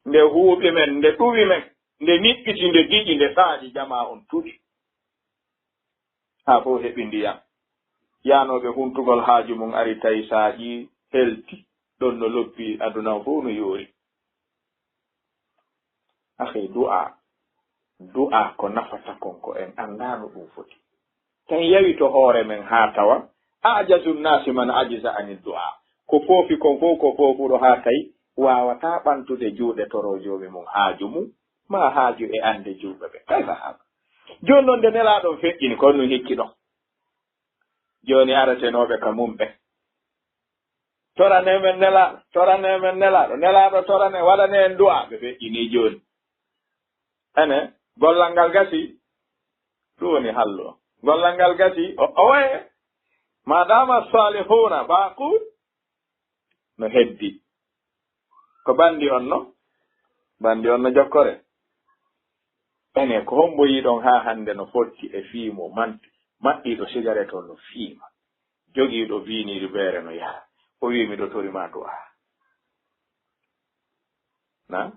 Nde huuɓi men, nde ɗuwi men, nde niɓɓiti, nde giƴi, nde saaji jamaa on tuɗi. Haa fof heɓi ndiyam. Yaanooɓe huntugol haaju mum ari tawi saaƴi helti, ɗon no loppi aduna on fof no yoori. Akhi, du'a, du'a ko nafata kon ko en anndaa no ɗum foti. Tan yawi to hoore men haa tawa, ajazu nnaasi man ajiza ani du'a. Ko foofi kon fof ko foofuɗo haa tawi waawataa ɓantude juuɗe toroo joomi mum haaju mum, maa haaju e annde juuɗo ɓe. Kayfa haaba? Jooni noon nde Nelaaɗo on feƴƴini, ko on ɗum hikki ɗon. Jooni aretenooɓe ka mum ɓe. Torane men Nelaaɗo, torane men Nelaaɗo, Nelaaɗo torane, waɗane en du'a. Ɓe feƴƴini jooni. Ene, gollal ngal gasi. Ɗum woni hallu o. Gollal ngal gasi, o, o waye. Ma dama salihuna baqun, no heddi. Ko banndi on no? Banndi on no jokkore. Ene, ko hombo yiɗon haa hannde no fotti e fii mo manti, maɗɗiiɗo sigaret on no fiima, jogiiɗo biiniiri beere no yara? O wi'i, "Miɗo tori ma du'a." Na?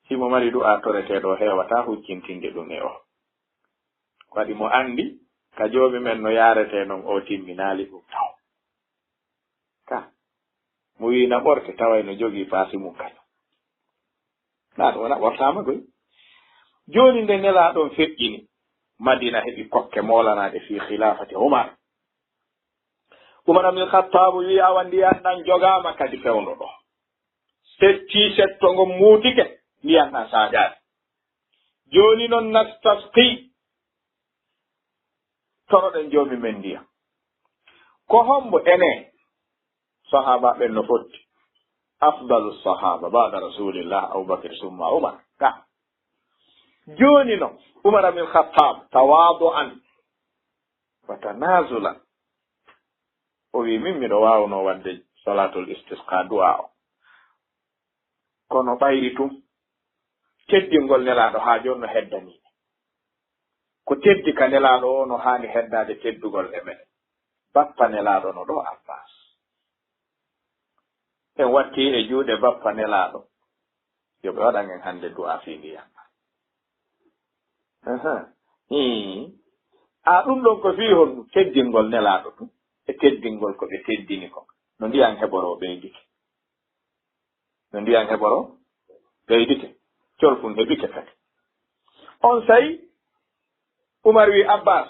Himo mari du'a toreteeɗo, o heewataa huccintinde ɗum e o. Waɗi mo anndi, ka joomi men no yaarete non, o timminaali ɗum taw. Ka, mo wi'i na ɓorte, taway no jogii paasi mum kañum. Na ɗum wona ɓortaama goy. Jooni nde Nelaaɗo on feƴƴini, Madina heɓi kokke moolanaaɗe fii khilaafati Umar. Umar ibn Khattab wi'i, "Awa ndiyan ɗan jogaama kadi fewndo ɗo." Setti setto ngon muutike, ndiyan ɗan saaƴaali. Jooni non nastasqi, toroɗen joomi men ndiyan. Ko hombo ene? Sahaaba ɓen no fotti. Afdalu sahaaba ba'da Rasulillah, Abu Bakr summa Umar. Ka. Jooni non, Umar ibn Khattab, tawadu'an wa tanazulan. O wi, "Min miɗo waawno wadde salatul istisqa, du'a o. Kono ɓayri tun, teddingol Nelaaɗo haa jooni no heddanii. Ko teddi ka Nelaaɗo o no haani heddaade teddugol e men." Bappa Nelaaɗo no ɗo, Abbas. En watti e juuɗe bappa Nelaaɗo. Yo ɓe waɗan en hannde du'a fii ndiyan. Aha. Hii. A ɗum ɗon ko fii honɗum? Teddingol Nelaaɗo ɗum. E teddingol ko ɓe teddini ko. No ndiyan heɓoroo ɓeydike. No ndiyan heɓoroo ɓeydike. Colfun heɓike kadi. On say, Umar wi, "Abbas,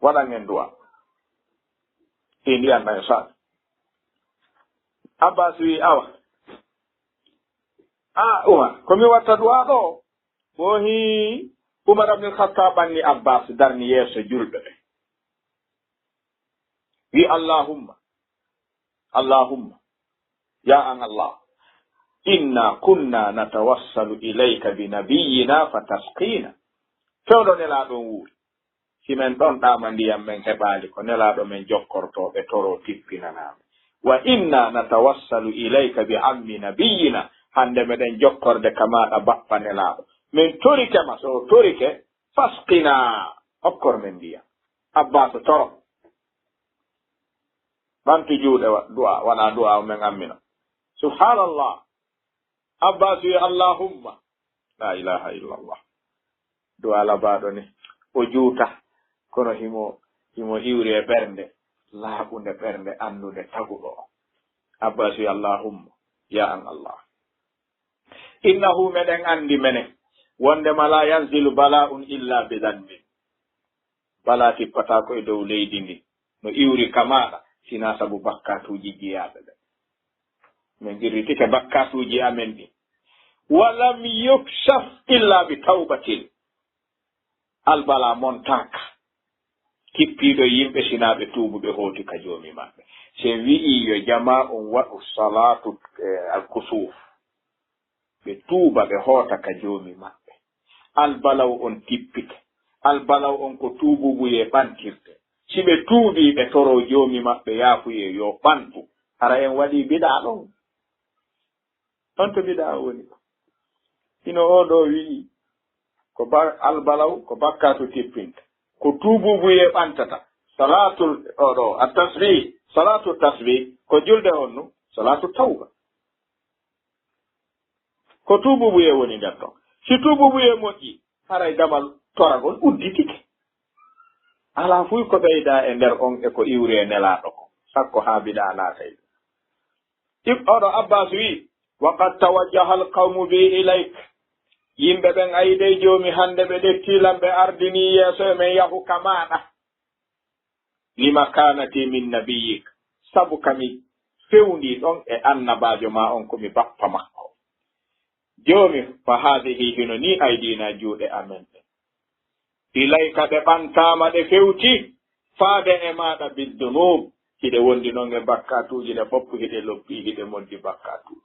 waɗan en du'a fii ndiyan ɗan e saa'i." Abbas wi, "Awa. A Umar, ko mi watta du'a ɗo?" Wohi Umar ibn Khattab ɓanni Abbas, darni yeeso julɓe ɓe. Wi, "Allahumma, Allahumma, ya an Allah, inna kunna natawassalu ilayka bi nabiyyina fatasqina." Fewndo Nelaaɗo on wuuri. Si men ɗon ɗaama ndiyan men heɓaali, ko Nelaaɗo men jokkortoo ɓe toroo tippinanaa men. "Wa inna natawassalu ilayka bi ammi nabiyyina." Hannde meɗen jokkorde ka maaɗa bappa Nelaaɗo. Men torike ma, so o torike, "Fasqina, hokkor men ndiyan." Abbas toro. Ɓantu juuɗe, wa-, du'a, waɗa du'a, o men ammina. Subhanallah. Abbas wi, "Allahumma." La ilaha illallah. Du'a labaaɗo ni. O juuta. Kono himo, himo iwri e ɓernde laaɓunde, ɓernde anndude taguɗo o. Abbas wi, "Allahumma, ya an Allah. Innahu, meɗen anndi menen, wondema la yanzilu bala'un illa bi dhanbin." Balaa tippataa ko e dow leydi ndi, no iwri ka maaɗa, sinaa sabu bakkaatuuji jiyaaɓe ɓe. Min qirritike bakkaatuuji amen ɗi. "Wa lam yukshaf illa bi tawbatin." Albalaa montaaka tippiiɗo yimɓe sinaa ɓe tuubuɓe hooti ka Joomi maɓɓe. Se wi'i yo jamaa on waɗu salaatu, eh, al-kusuuf, ɓe tuuba, ɓe hoota ka Joomi maɓɓe. Albalaw on tippike. Albalaw on ko tuubuubuyee ɓantirte. Si ɓe tuubii, ɓe toroo Joomi maɓɓe yaafuyee, yo ɓantu. Hara en waɗii bidaa ɗon? Ɗon to bidaa woni ko. Hino oo ɗoo wi'i, ko ba-, albalaw, ko bakkaatu tippinta. Ko tuubuubuyee ɓantata. Salaatul, oo ɗoo, at-tasbih, salaatul tasbih, ko julde honno? Salaatul tawba. Ko tuubuubuyee woni nder ɗon. Si tuubuubuyee moƴƴi, haray damal toragol udditike. Alaa fuy ko ɓeydaa e nder on e ko iwri e Nelaaɗo ko, sakko haa bidaa naatay. Ib-, oɗo Abbas wi'i, "Wa qad tawajjaha al-qawmu bi ilayk." Yimɓe ɓen ayi dey Joomi hande ɓe ɗettii lan, ɓe ardinii yeeso e men yahu ka maaɗa. "Li makanati min nabiyyik." Sabu ka mi fewndii ɗon e annabaajo maa on, ko mi bappa makko. Joomi, "fa haadihi, hino nii aydina juuɗe amen ɗen. Ilayka, ɗe ɓantaama, ɗe fewti faade e maaɗa, biddunub, hiɗe wondi non e bakkaatuuji, ɗe fof hiɗe loppi, hiɗe moddi bakkaatuuji.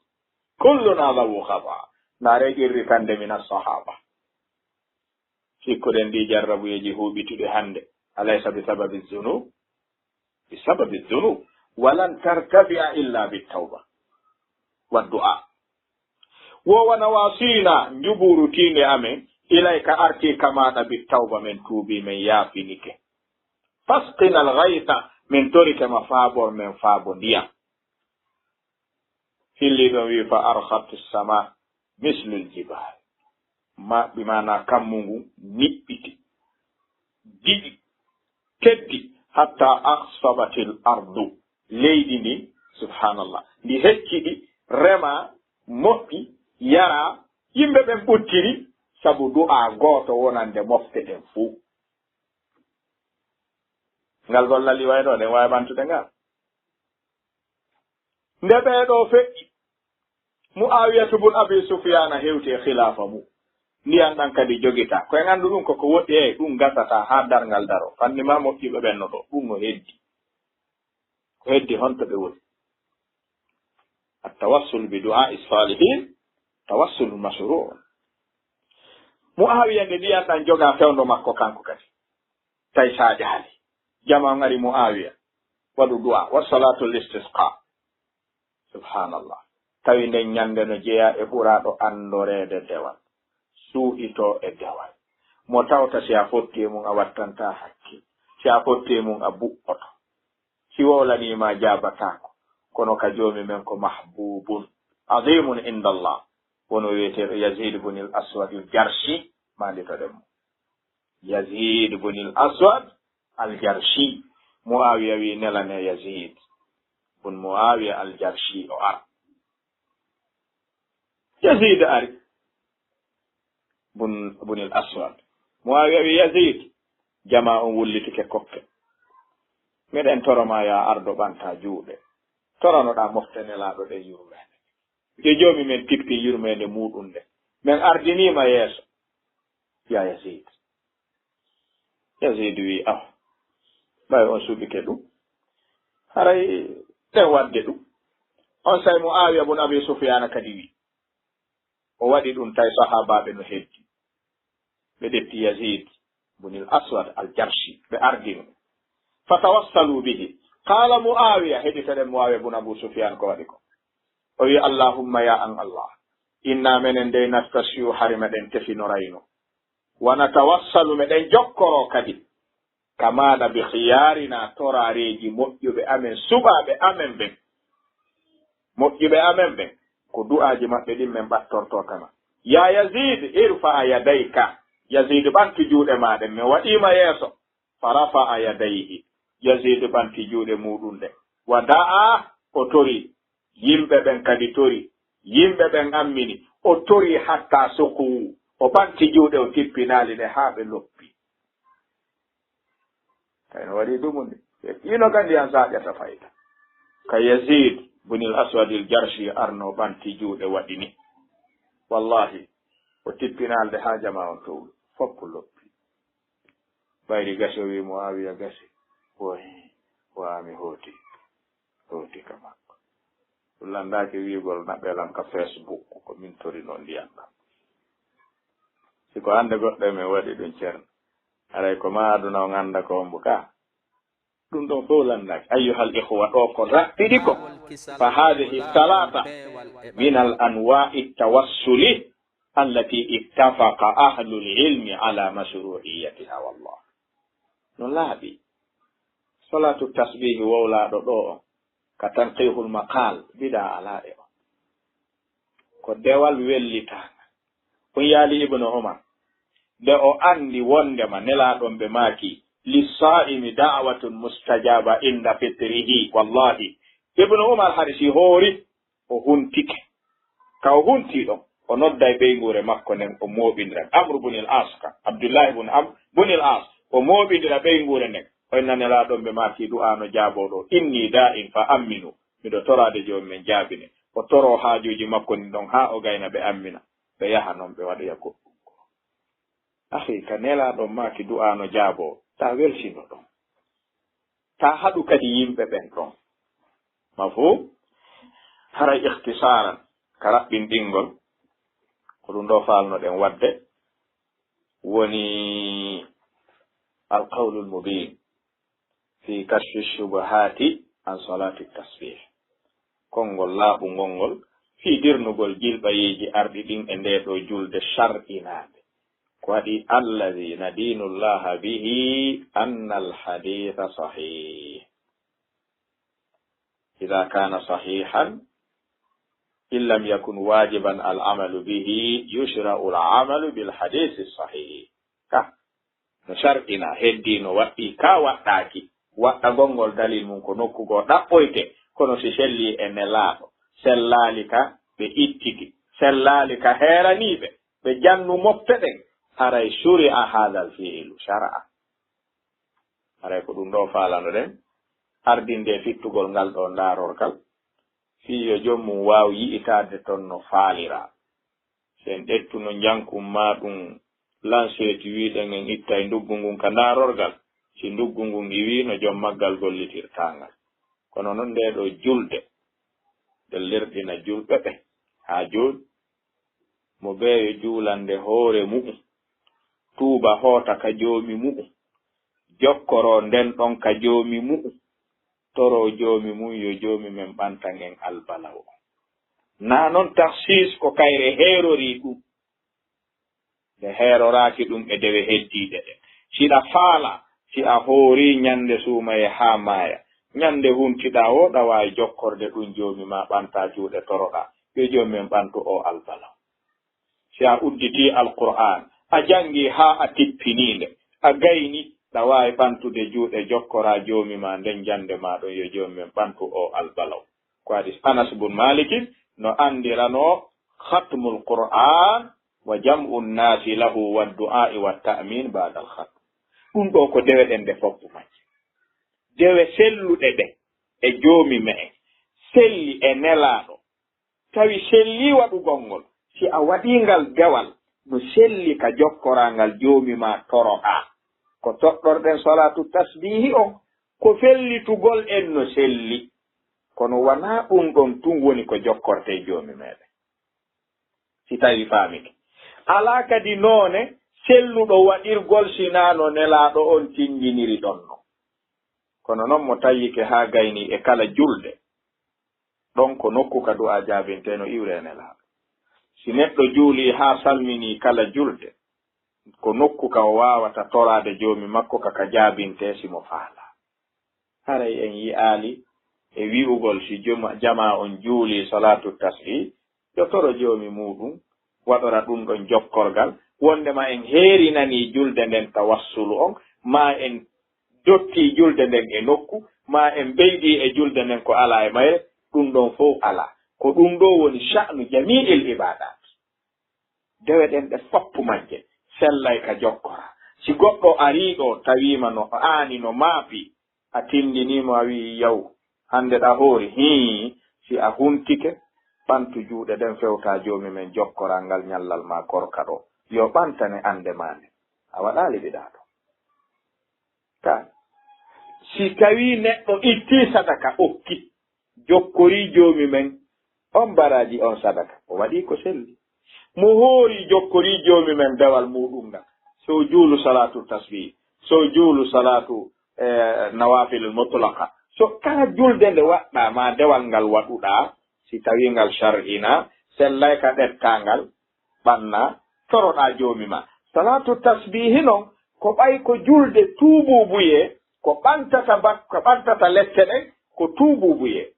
Kulluna lahu khata." Ndaare qirritannde min as-sahaba. Sikkuɗen ɗii jarrabuyeeji huuɓituɗi hannde, alaysa bi sababi zunub? Bi sababi zunub. Walan tartafi'a illa bi tawba wa du'a. Wo wa nawasina, njuɓɓuru tiinde amen, ilayka, arti ka maaɗa, bi tawba, men tuubi, men yaafinike. Fasqina al-ghaytha, men torike ma faabor men faabo ndiyam. Filliiɗo on wi'i, "Fa arkhat as-sama mislul jibal." Ma, bi maana kammu ngu niɓɓiti, diɗi, teddi, hatta akhsabatil ardu. Leydi ndi, subhanallah, ndi hecciɗi, rema, moƴƴi, yara, yimɓe ɓen ɓuttiri, sabu du'a gooto wonande mofte ɗen fuu. Ngal gollal iway ɗo, ɗen waawi ɓantude ngal. Nde ɓee ɗoo feƴƴi, Mu'aawiyatu bun Abi Sufyaana hewti e khilaafa mum. Ndiyan ɗan kadi jogitaa. Ko en anndu ɗum ko ko woɗɗi, e ɗum gasataa haa darngal daroo. Fanni ma moƴƴuɓe ɓen no ɗoo, ɗum no heddi. Ko heddi honto ɓe woni? At-tawassul bi du'aa'i saalihiin, tawassul mashruu'un. Mu'aawiya nde ndiyan ɗan jogaa fewndo makko kanko kadi. Tawi saaƴaali. Jamaa on ari Mu'aawiya, waɗu du'a, wa salaatul istisqa. Subhanallah. Tawi nden ñande no jeyaa e ɓuraaɗo anndoreede dewal, suuɗitoo e dewal. Mo tawta si a fotti e mum a wattantaa hakkil, si a fotti e mum a buɓɓoto. Si wowlanii ma jaabataako, kono ka Joomi men ko mahbubun, azimun inda Allah. Wono wi'eteeɗo Yazid ibn al-Aswad al-Jarshi, maanditoɗen mo. Yazid bun al-Aswad al-Jarshi. Muawiya wi, "Nelane Yazid bun Muawiya al-Jarshi o ar." Yazid ari. Bun, bun al-Aswad. Muawiya wi, "Yazid, jamaa on wullitike kokke. Miɗen toro ma ya ardo ɓanta juuɗe. Toranoɗaa mofte Nelaaɗo ɗen yurmeende. Yo Joomi men tippin yurmeende muuɗum nde. Men ardinii ma yeeso, ya Yazid." Yazid wi, "Awa, ɓay on suɓike ɗum, haray ɗen waɗde ɗum." Onsay Muawiya bun Abi Sufyaana kadi wi, o waɗi ɗum, tawi sahaabaaɓe no heddi. Ɓe ƴetti Yazid bun al-Aswad al-Jarshi, ɓe ardini mo. Fatawassalu bihi. Qaala Muawiya, heɗitoɗen Muawiya bun Abu Sufyaan ko waɗi ko. O wi, "Allahumma, ya an Allah, inna menen dey nastashfi'u, hari meɗen tefinorayno. Wa natawassalu, meɗen jokkoroo kadi. Ka maaɗa bi khiyaarina, toraareeji moƴƴuɓe amen, suɓaaɓe amen ɓen. Moƴƴuɓe amen ɓen, ko du'aaji maɓɓe ɗin men ɓattortoo kama. Ya Yazid, irfa'a yadayka." Yazid, ɓantu juuɗe maa ɗen, mi waɗii ma yeeso. Fa rafa'a yadayhi. Yazid ɓanti juuɗe muuɗum ɗen. Wa da'a, o tori. Yimɓe ɓen kadi tori. Yimɓe ɓen ammini. O tori hatta suqu. O ɓanti juuɗe, o tippinaali ɗe haa ɓe loppi. Tawi no waɗi ɗumunde. Ino kandi an saaƴata fayda. Ka Yazid bunil Aswadil Jarshi arno ɓanti juuɗe waɗi ni. Wallahi, o tippinaalde haa jamaa on towɗo. Foppu loppi. Ɓayri gasi o wi Muawiya gasi. Woy, wa mi hooti. Hooti ka makko. Ɗum landaaki wiigol naɓɓe lan ka Facebook ko min tori noon ndiyan ɗan. Si ko hannde goɗɗo e men waɗi ɗum ceerno. Haray ko ma aduna on annda ko hombo ka. Ɗum ɗon fow lanndaaki. Ayyuhal ikhwa, ɗo ko raɓɓiɗi ko. Fa hadhihi thalatha min al anwa'i tawassuli allati ittafaqa ahlul ilmi ala mashru'iyyatiha wallah. No laaɓi. Salatu tasbihi wowlaaɗo ɗo on. Ka tanqihul maqal, bida alaa e on. Ko dewal wellitaangal. Ɗum yaali Ibnu Umar. Nde o anndi wonndema nelaaɗo on ɓe maaki, "Lissa'imi da'watun mustajaba inda fitrihi." Wallahi, Ibnu Umar hari si hoori, o huntike. Ka o hunti ɗon, o nodday ɓeynguure makko nden, o mooɓindira. Amru bunil As ka, Abdullahi bun Amr bunil As, o mooɓindira ɓeynguure nden. O inna nelaaɗo on ɓe maaki du'aano jaabooɗo, "Inni da'in fa amminu." Miɗo toraade Joomi men, jaabine. O toroo haajuuji makko ɗin ɗon haa o gayna ɓe ammina. Ɓe yaha non ɓe waɗoya goɗɗum ko. Akhi, ka nelaaɗo on maaki du'aano jaaboo, taa weltino ɗon. Taa haɗu kadi yimɓe ɓen ɗon. Mafhum? Haray ikhtisaran, ka raɓɓinɗingol, ko ɗum ɗo faalnoɗen waɗde, woni al qawlul mubin fi kashfi shubuhati an salati tasbih. Konngol laaɓungol ngol fii dirnugol jilɓayeeji arɗi ɗin e ndee ɗoo julde shar'inaande. Ko waɗi, "Alladhi nadinu Allaha bihi anna al-haditha sahih." Idha kana sahihan, in lam yakun wajiban al-amalu bihi, yushra'u al-amalu bil hadithi sahih. Ka, no shar'ina, heddii no waɗɗii, ka waɗɗaaki. Waɗɗagol ngol dalil mum ko nokku goo ɗaɓɓoyte, kono si sellii e nelaaɗo, sellaali ka ɓe ittiti, sellaali ka heeraniiɓe, ɓe jannu mofte ɗen, haray shuri'a hadha al-fi'lu shar'an. Haray ko ɗum ɗo faalanoɗen, ardinde fittugol ngal ɗo ndaarorgal, fii yo joom mum waaw yi'itaade ton no faaliraa. Si en ƴettuno njankun maa ɗum lanseeti wiiɗen en ittay nduggu ngun ka ndaarorgal, si nduggu ngun iwii no joom maggal gollitirtaa ngal. Kono non ndee ɗoo julde, nde lerɗina julɓe ɓen haa jooni, mo beeyo juulande hoore mu'un, tuuba hoota ka Joomi mu'un, jokkoroo nden ɗon ka Joomi mu'un, toroo Joomi mum yo Joomi men ɓantan en albalaw on. Naa non takhsis ko kayre heerorii ɗum. Nde heeroraaki ɗum e dewe heddiiɗe ɗen. Si ɗa faala, si a hoorii ñande suumaye haa maaya, ñande huntiɗaa woo, ɗa waawi jokkorde ɗum Joomi maa, ɓantaa juuɗe toroɗaa, yo Joomi men ɓantu oo albalaw. Si a udditii Alqur'aan, a janngii haa a tippinii nde, a gaynii, ɗa waawi ɓantude juuɗe jokkoraa Joomi maa nden jannde maa ɗon, yo Joomi men ɓantu oo albalaw. Ko hadis Anas bun Malikin no anndiranoo khatmul Qur'aan wa jam'u nnaasi lahu wa du'aa'i wa ta'miin ba'dal khatm. Ɗum ɗoo ko dewe ɗen ɗe foppu majje. Dewe selluɗe ɗe e Joomi me'en, selli e Nelaaɗo, tawi sellii waɗugol ngol, si a waɗii ngal dewal, no selli ka jokkoraa ngal Joomi maa toroɗaa. Ko toɗɗorɗen salaatu tasbiihi on, ko fellitugol en no selli. Kono wanaa ɗum ɗon tun woni ko jokkortee Joomi meɗen. Si tawi faamike. Alaa kadi noone selluɗo waɗirgol sinaa no Nelaaɗo on tinndiniri ɗon non. Kono non mo tayyike haa gaynii e kala julde, ɗon ko nokku ka du'aa jaabintee no iwri e Nelaaɗo. Si neɗɗo juulii haa salminii kala julde, ko nokku ka o waawata toraade Joomi makko ka ka jaabintee si mo faalaa. Haray en yi'aali e wi'ugol si juma-, jamaa on juulii salaatu tasbih, yo toro Joomi muuɗum, waɗora ɗum ɗon jokkorgal, wondema en heerinanii julde nden tawassulu on, maa en dottii julde nden e nokku, maa en ɓeydii e julde nden ko alaa e mayre, ɗum ɗon fow alaa. Ko ɗum ɗoo woni sha'nu jami'il ibadat. Dewe ɗen ɗe foppu majje sellay ka jokkora. Si goɗɗo arii ɗoo tawiima no aani, no maapi, a tinndinii mo, a wi'i, "Yaw, hannde ɗa hoori?" Hii, si a huntike, ɓantu juuɗe ɗen fewtaa Joomi men, jokkoraa ngal ñallal maa korka ɗoo. Yo ɓantane annde maa nden. A waɗaali bidaa ɗoo. Ka, si tawii neɗɗo ittii sadaka okki, jokkorii Joomi men on baraaji on sadaka, o waɗii ko selli. Mo hoori jokkorii Joomi men dewal muuɗum ngal, si o juulu salaatu tasbih, So juulu salaatu, eh, nawafilul mutlaqa. So kala julde nde waɗɗaa ma dewal ngal waɗuɗaa, si tawii ngal shar'ina, sellay ka ɗettangal, ɓanna, toroɗaa Joomi ma. Salaatu tasbihi non, ko ɓay ko julde tuubuubuyee, ko ɓantata bak-, ko ɓantata lette ɗen, ko tuubuubuyee.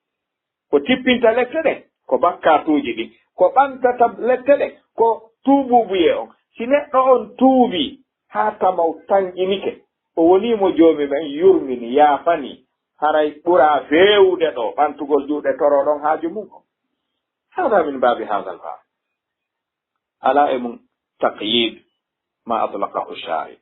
Ko tippinta lette ɗen, ko bakkaatuuji ɗin. Ko ɓantata lette ɗen, ko tuubuubuyee on. Si neɗɗo on tuubii haa tama o tanƴinike, o wonii mo Joomi men yurmini, yaafani, haray ɓuraa feewude ɗoo ɓantugol juuɗe toroɗon haaju mun on. Hada min baabi hadal baab. Alaa e mun taqyid ma atlaqahu shari.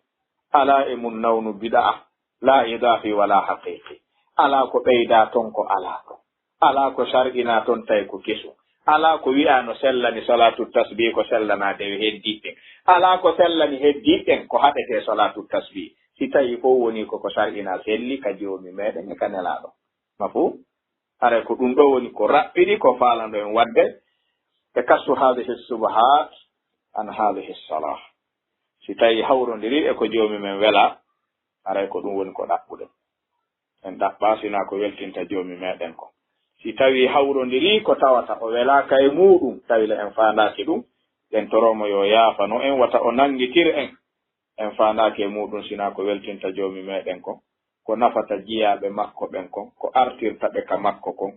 Alaa e mun nawnu bid'a, la idafi wala haqiqi. Alaa ko ɓeydaa ton ko alaa ton. Alaa ko shar'inaa ton tawi ko kesun. Alaa ko wi'aa no sellani salaatu tasbih ko sellanaa dewe heddiiɓe ɓen. Alaa ko sellani heddiiɓe ɓen ko haɗetee salaatu tasbih. Si tawii fof wonii ko ko shar'inaa selli ka Joomi meɗen e ka Nelaaɗo. Mafhum? Haray ko ɗun ɗoo woni ko raɓɓiɗi ko faalano en waɗde e kashfu hadhihi shubuhat an hadhihi salah. Si tawii hawrondirii e ko Joomi men welaa, haray ko ɗun woni ko ɗaɓɓuɗen. En ɗaɓɓaa sinaa ko weltinta Joomi meɗen kon. Si tawii hawrondirii ko tawata o welaaka e muuɗun, tawi le en faandaaki ɗun, en toroo mo yo yaafano en, wata o nanngitir en. En faandaaki e muuɗun sinaa ko weltinta Joomi meɗen kon, ko nafata jiyaaɓe makko ɓen kon, ko artirta ɓe ka makko kon,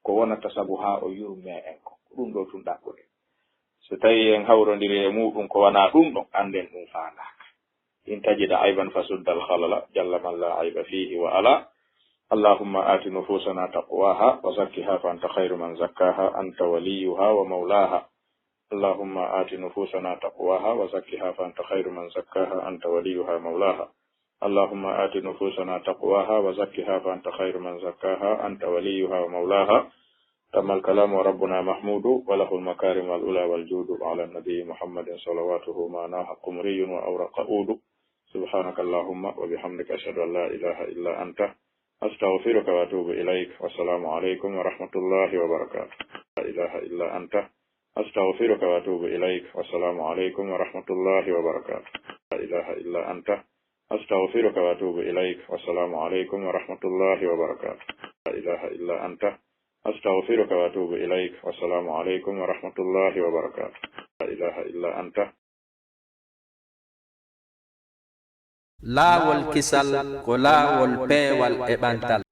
ko wonata sabu haa o yurmee en kon. Ko ɗun ɗoo tun ɗaɓɓuɗen. So tawii en hawrondirii e muuɗun ko wanaa ɗun ɗon, annden ɗun faandaaka. In tajida ayban fasudda al-khalala, jalla man la ayba fihi wa ala. Allahumma ati nufusana taqwaha wa zakkiha fa anta khayru man zakkaha anta waliyuha wa mawlaha. اللهم آت نفوسنا تقواها وزكها فأنت خير من زكاها أنت وليها مولاها. اللهم آت نفوسنا تقواها وزكها فأنت خير من زكاها أنت وليها ومولاها. تم الكلام وربنا محمود وله المكارم والعلا والجود. على النبي محمد صلواته ما ناح قمري وأورق عود. سبحانك اللهم وبحمدك أشهد أن لا إله إلا أنت أستغفرك وأتوب إليك. والسلام عليكم ورحمة الله وبركاته. لا إله إلا أنت أستغفرك وأتوب إليك. والسلام عليكم ورحمة الله وبركاته. لا إله إلا أنت أستغفرك وأتوب إليك. والسلام عليكم ورحمة الله وبركاته. لا إله إلا أنت أستغفرك وأتوب إليك. والسلام عليكم ورحمة الله وبركاته. لا إله إلا أنت. Laawol kisal ko laawol peewal e ɓantal.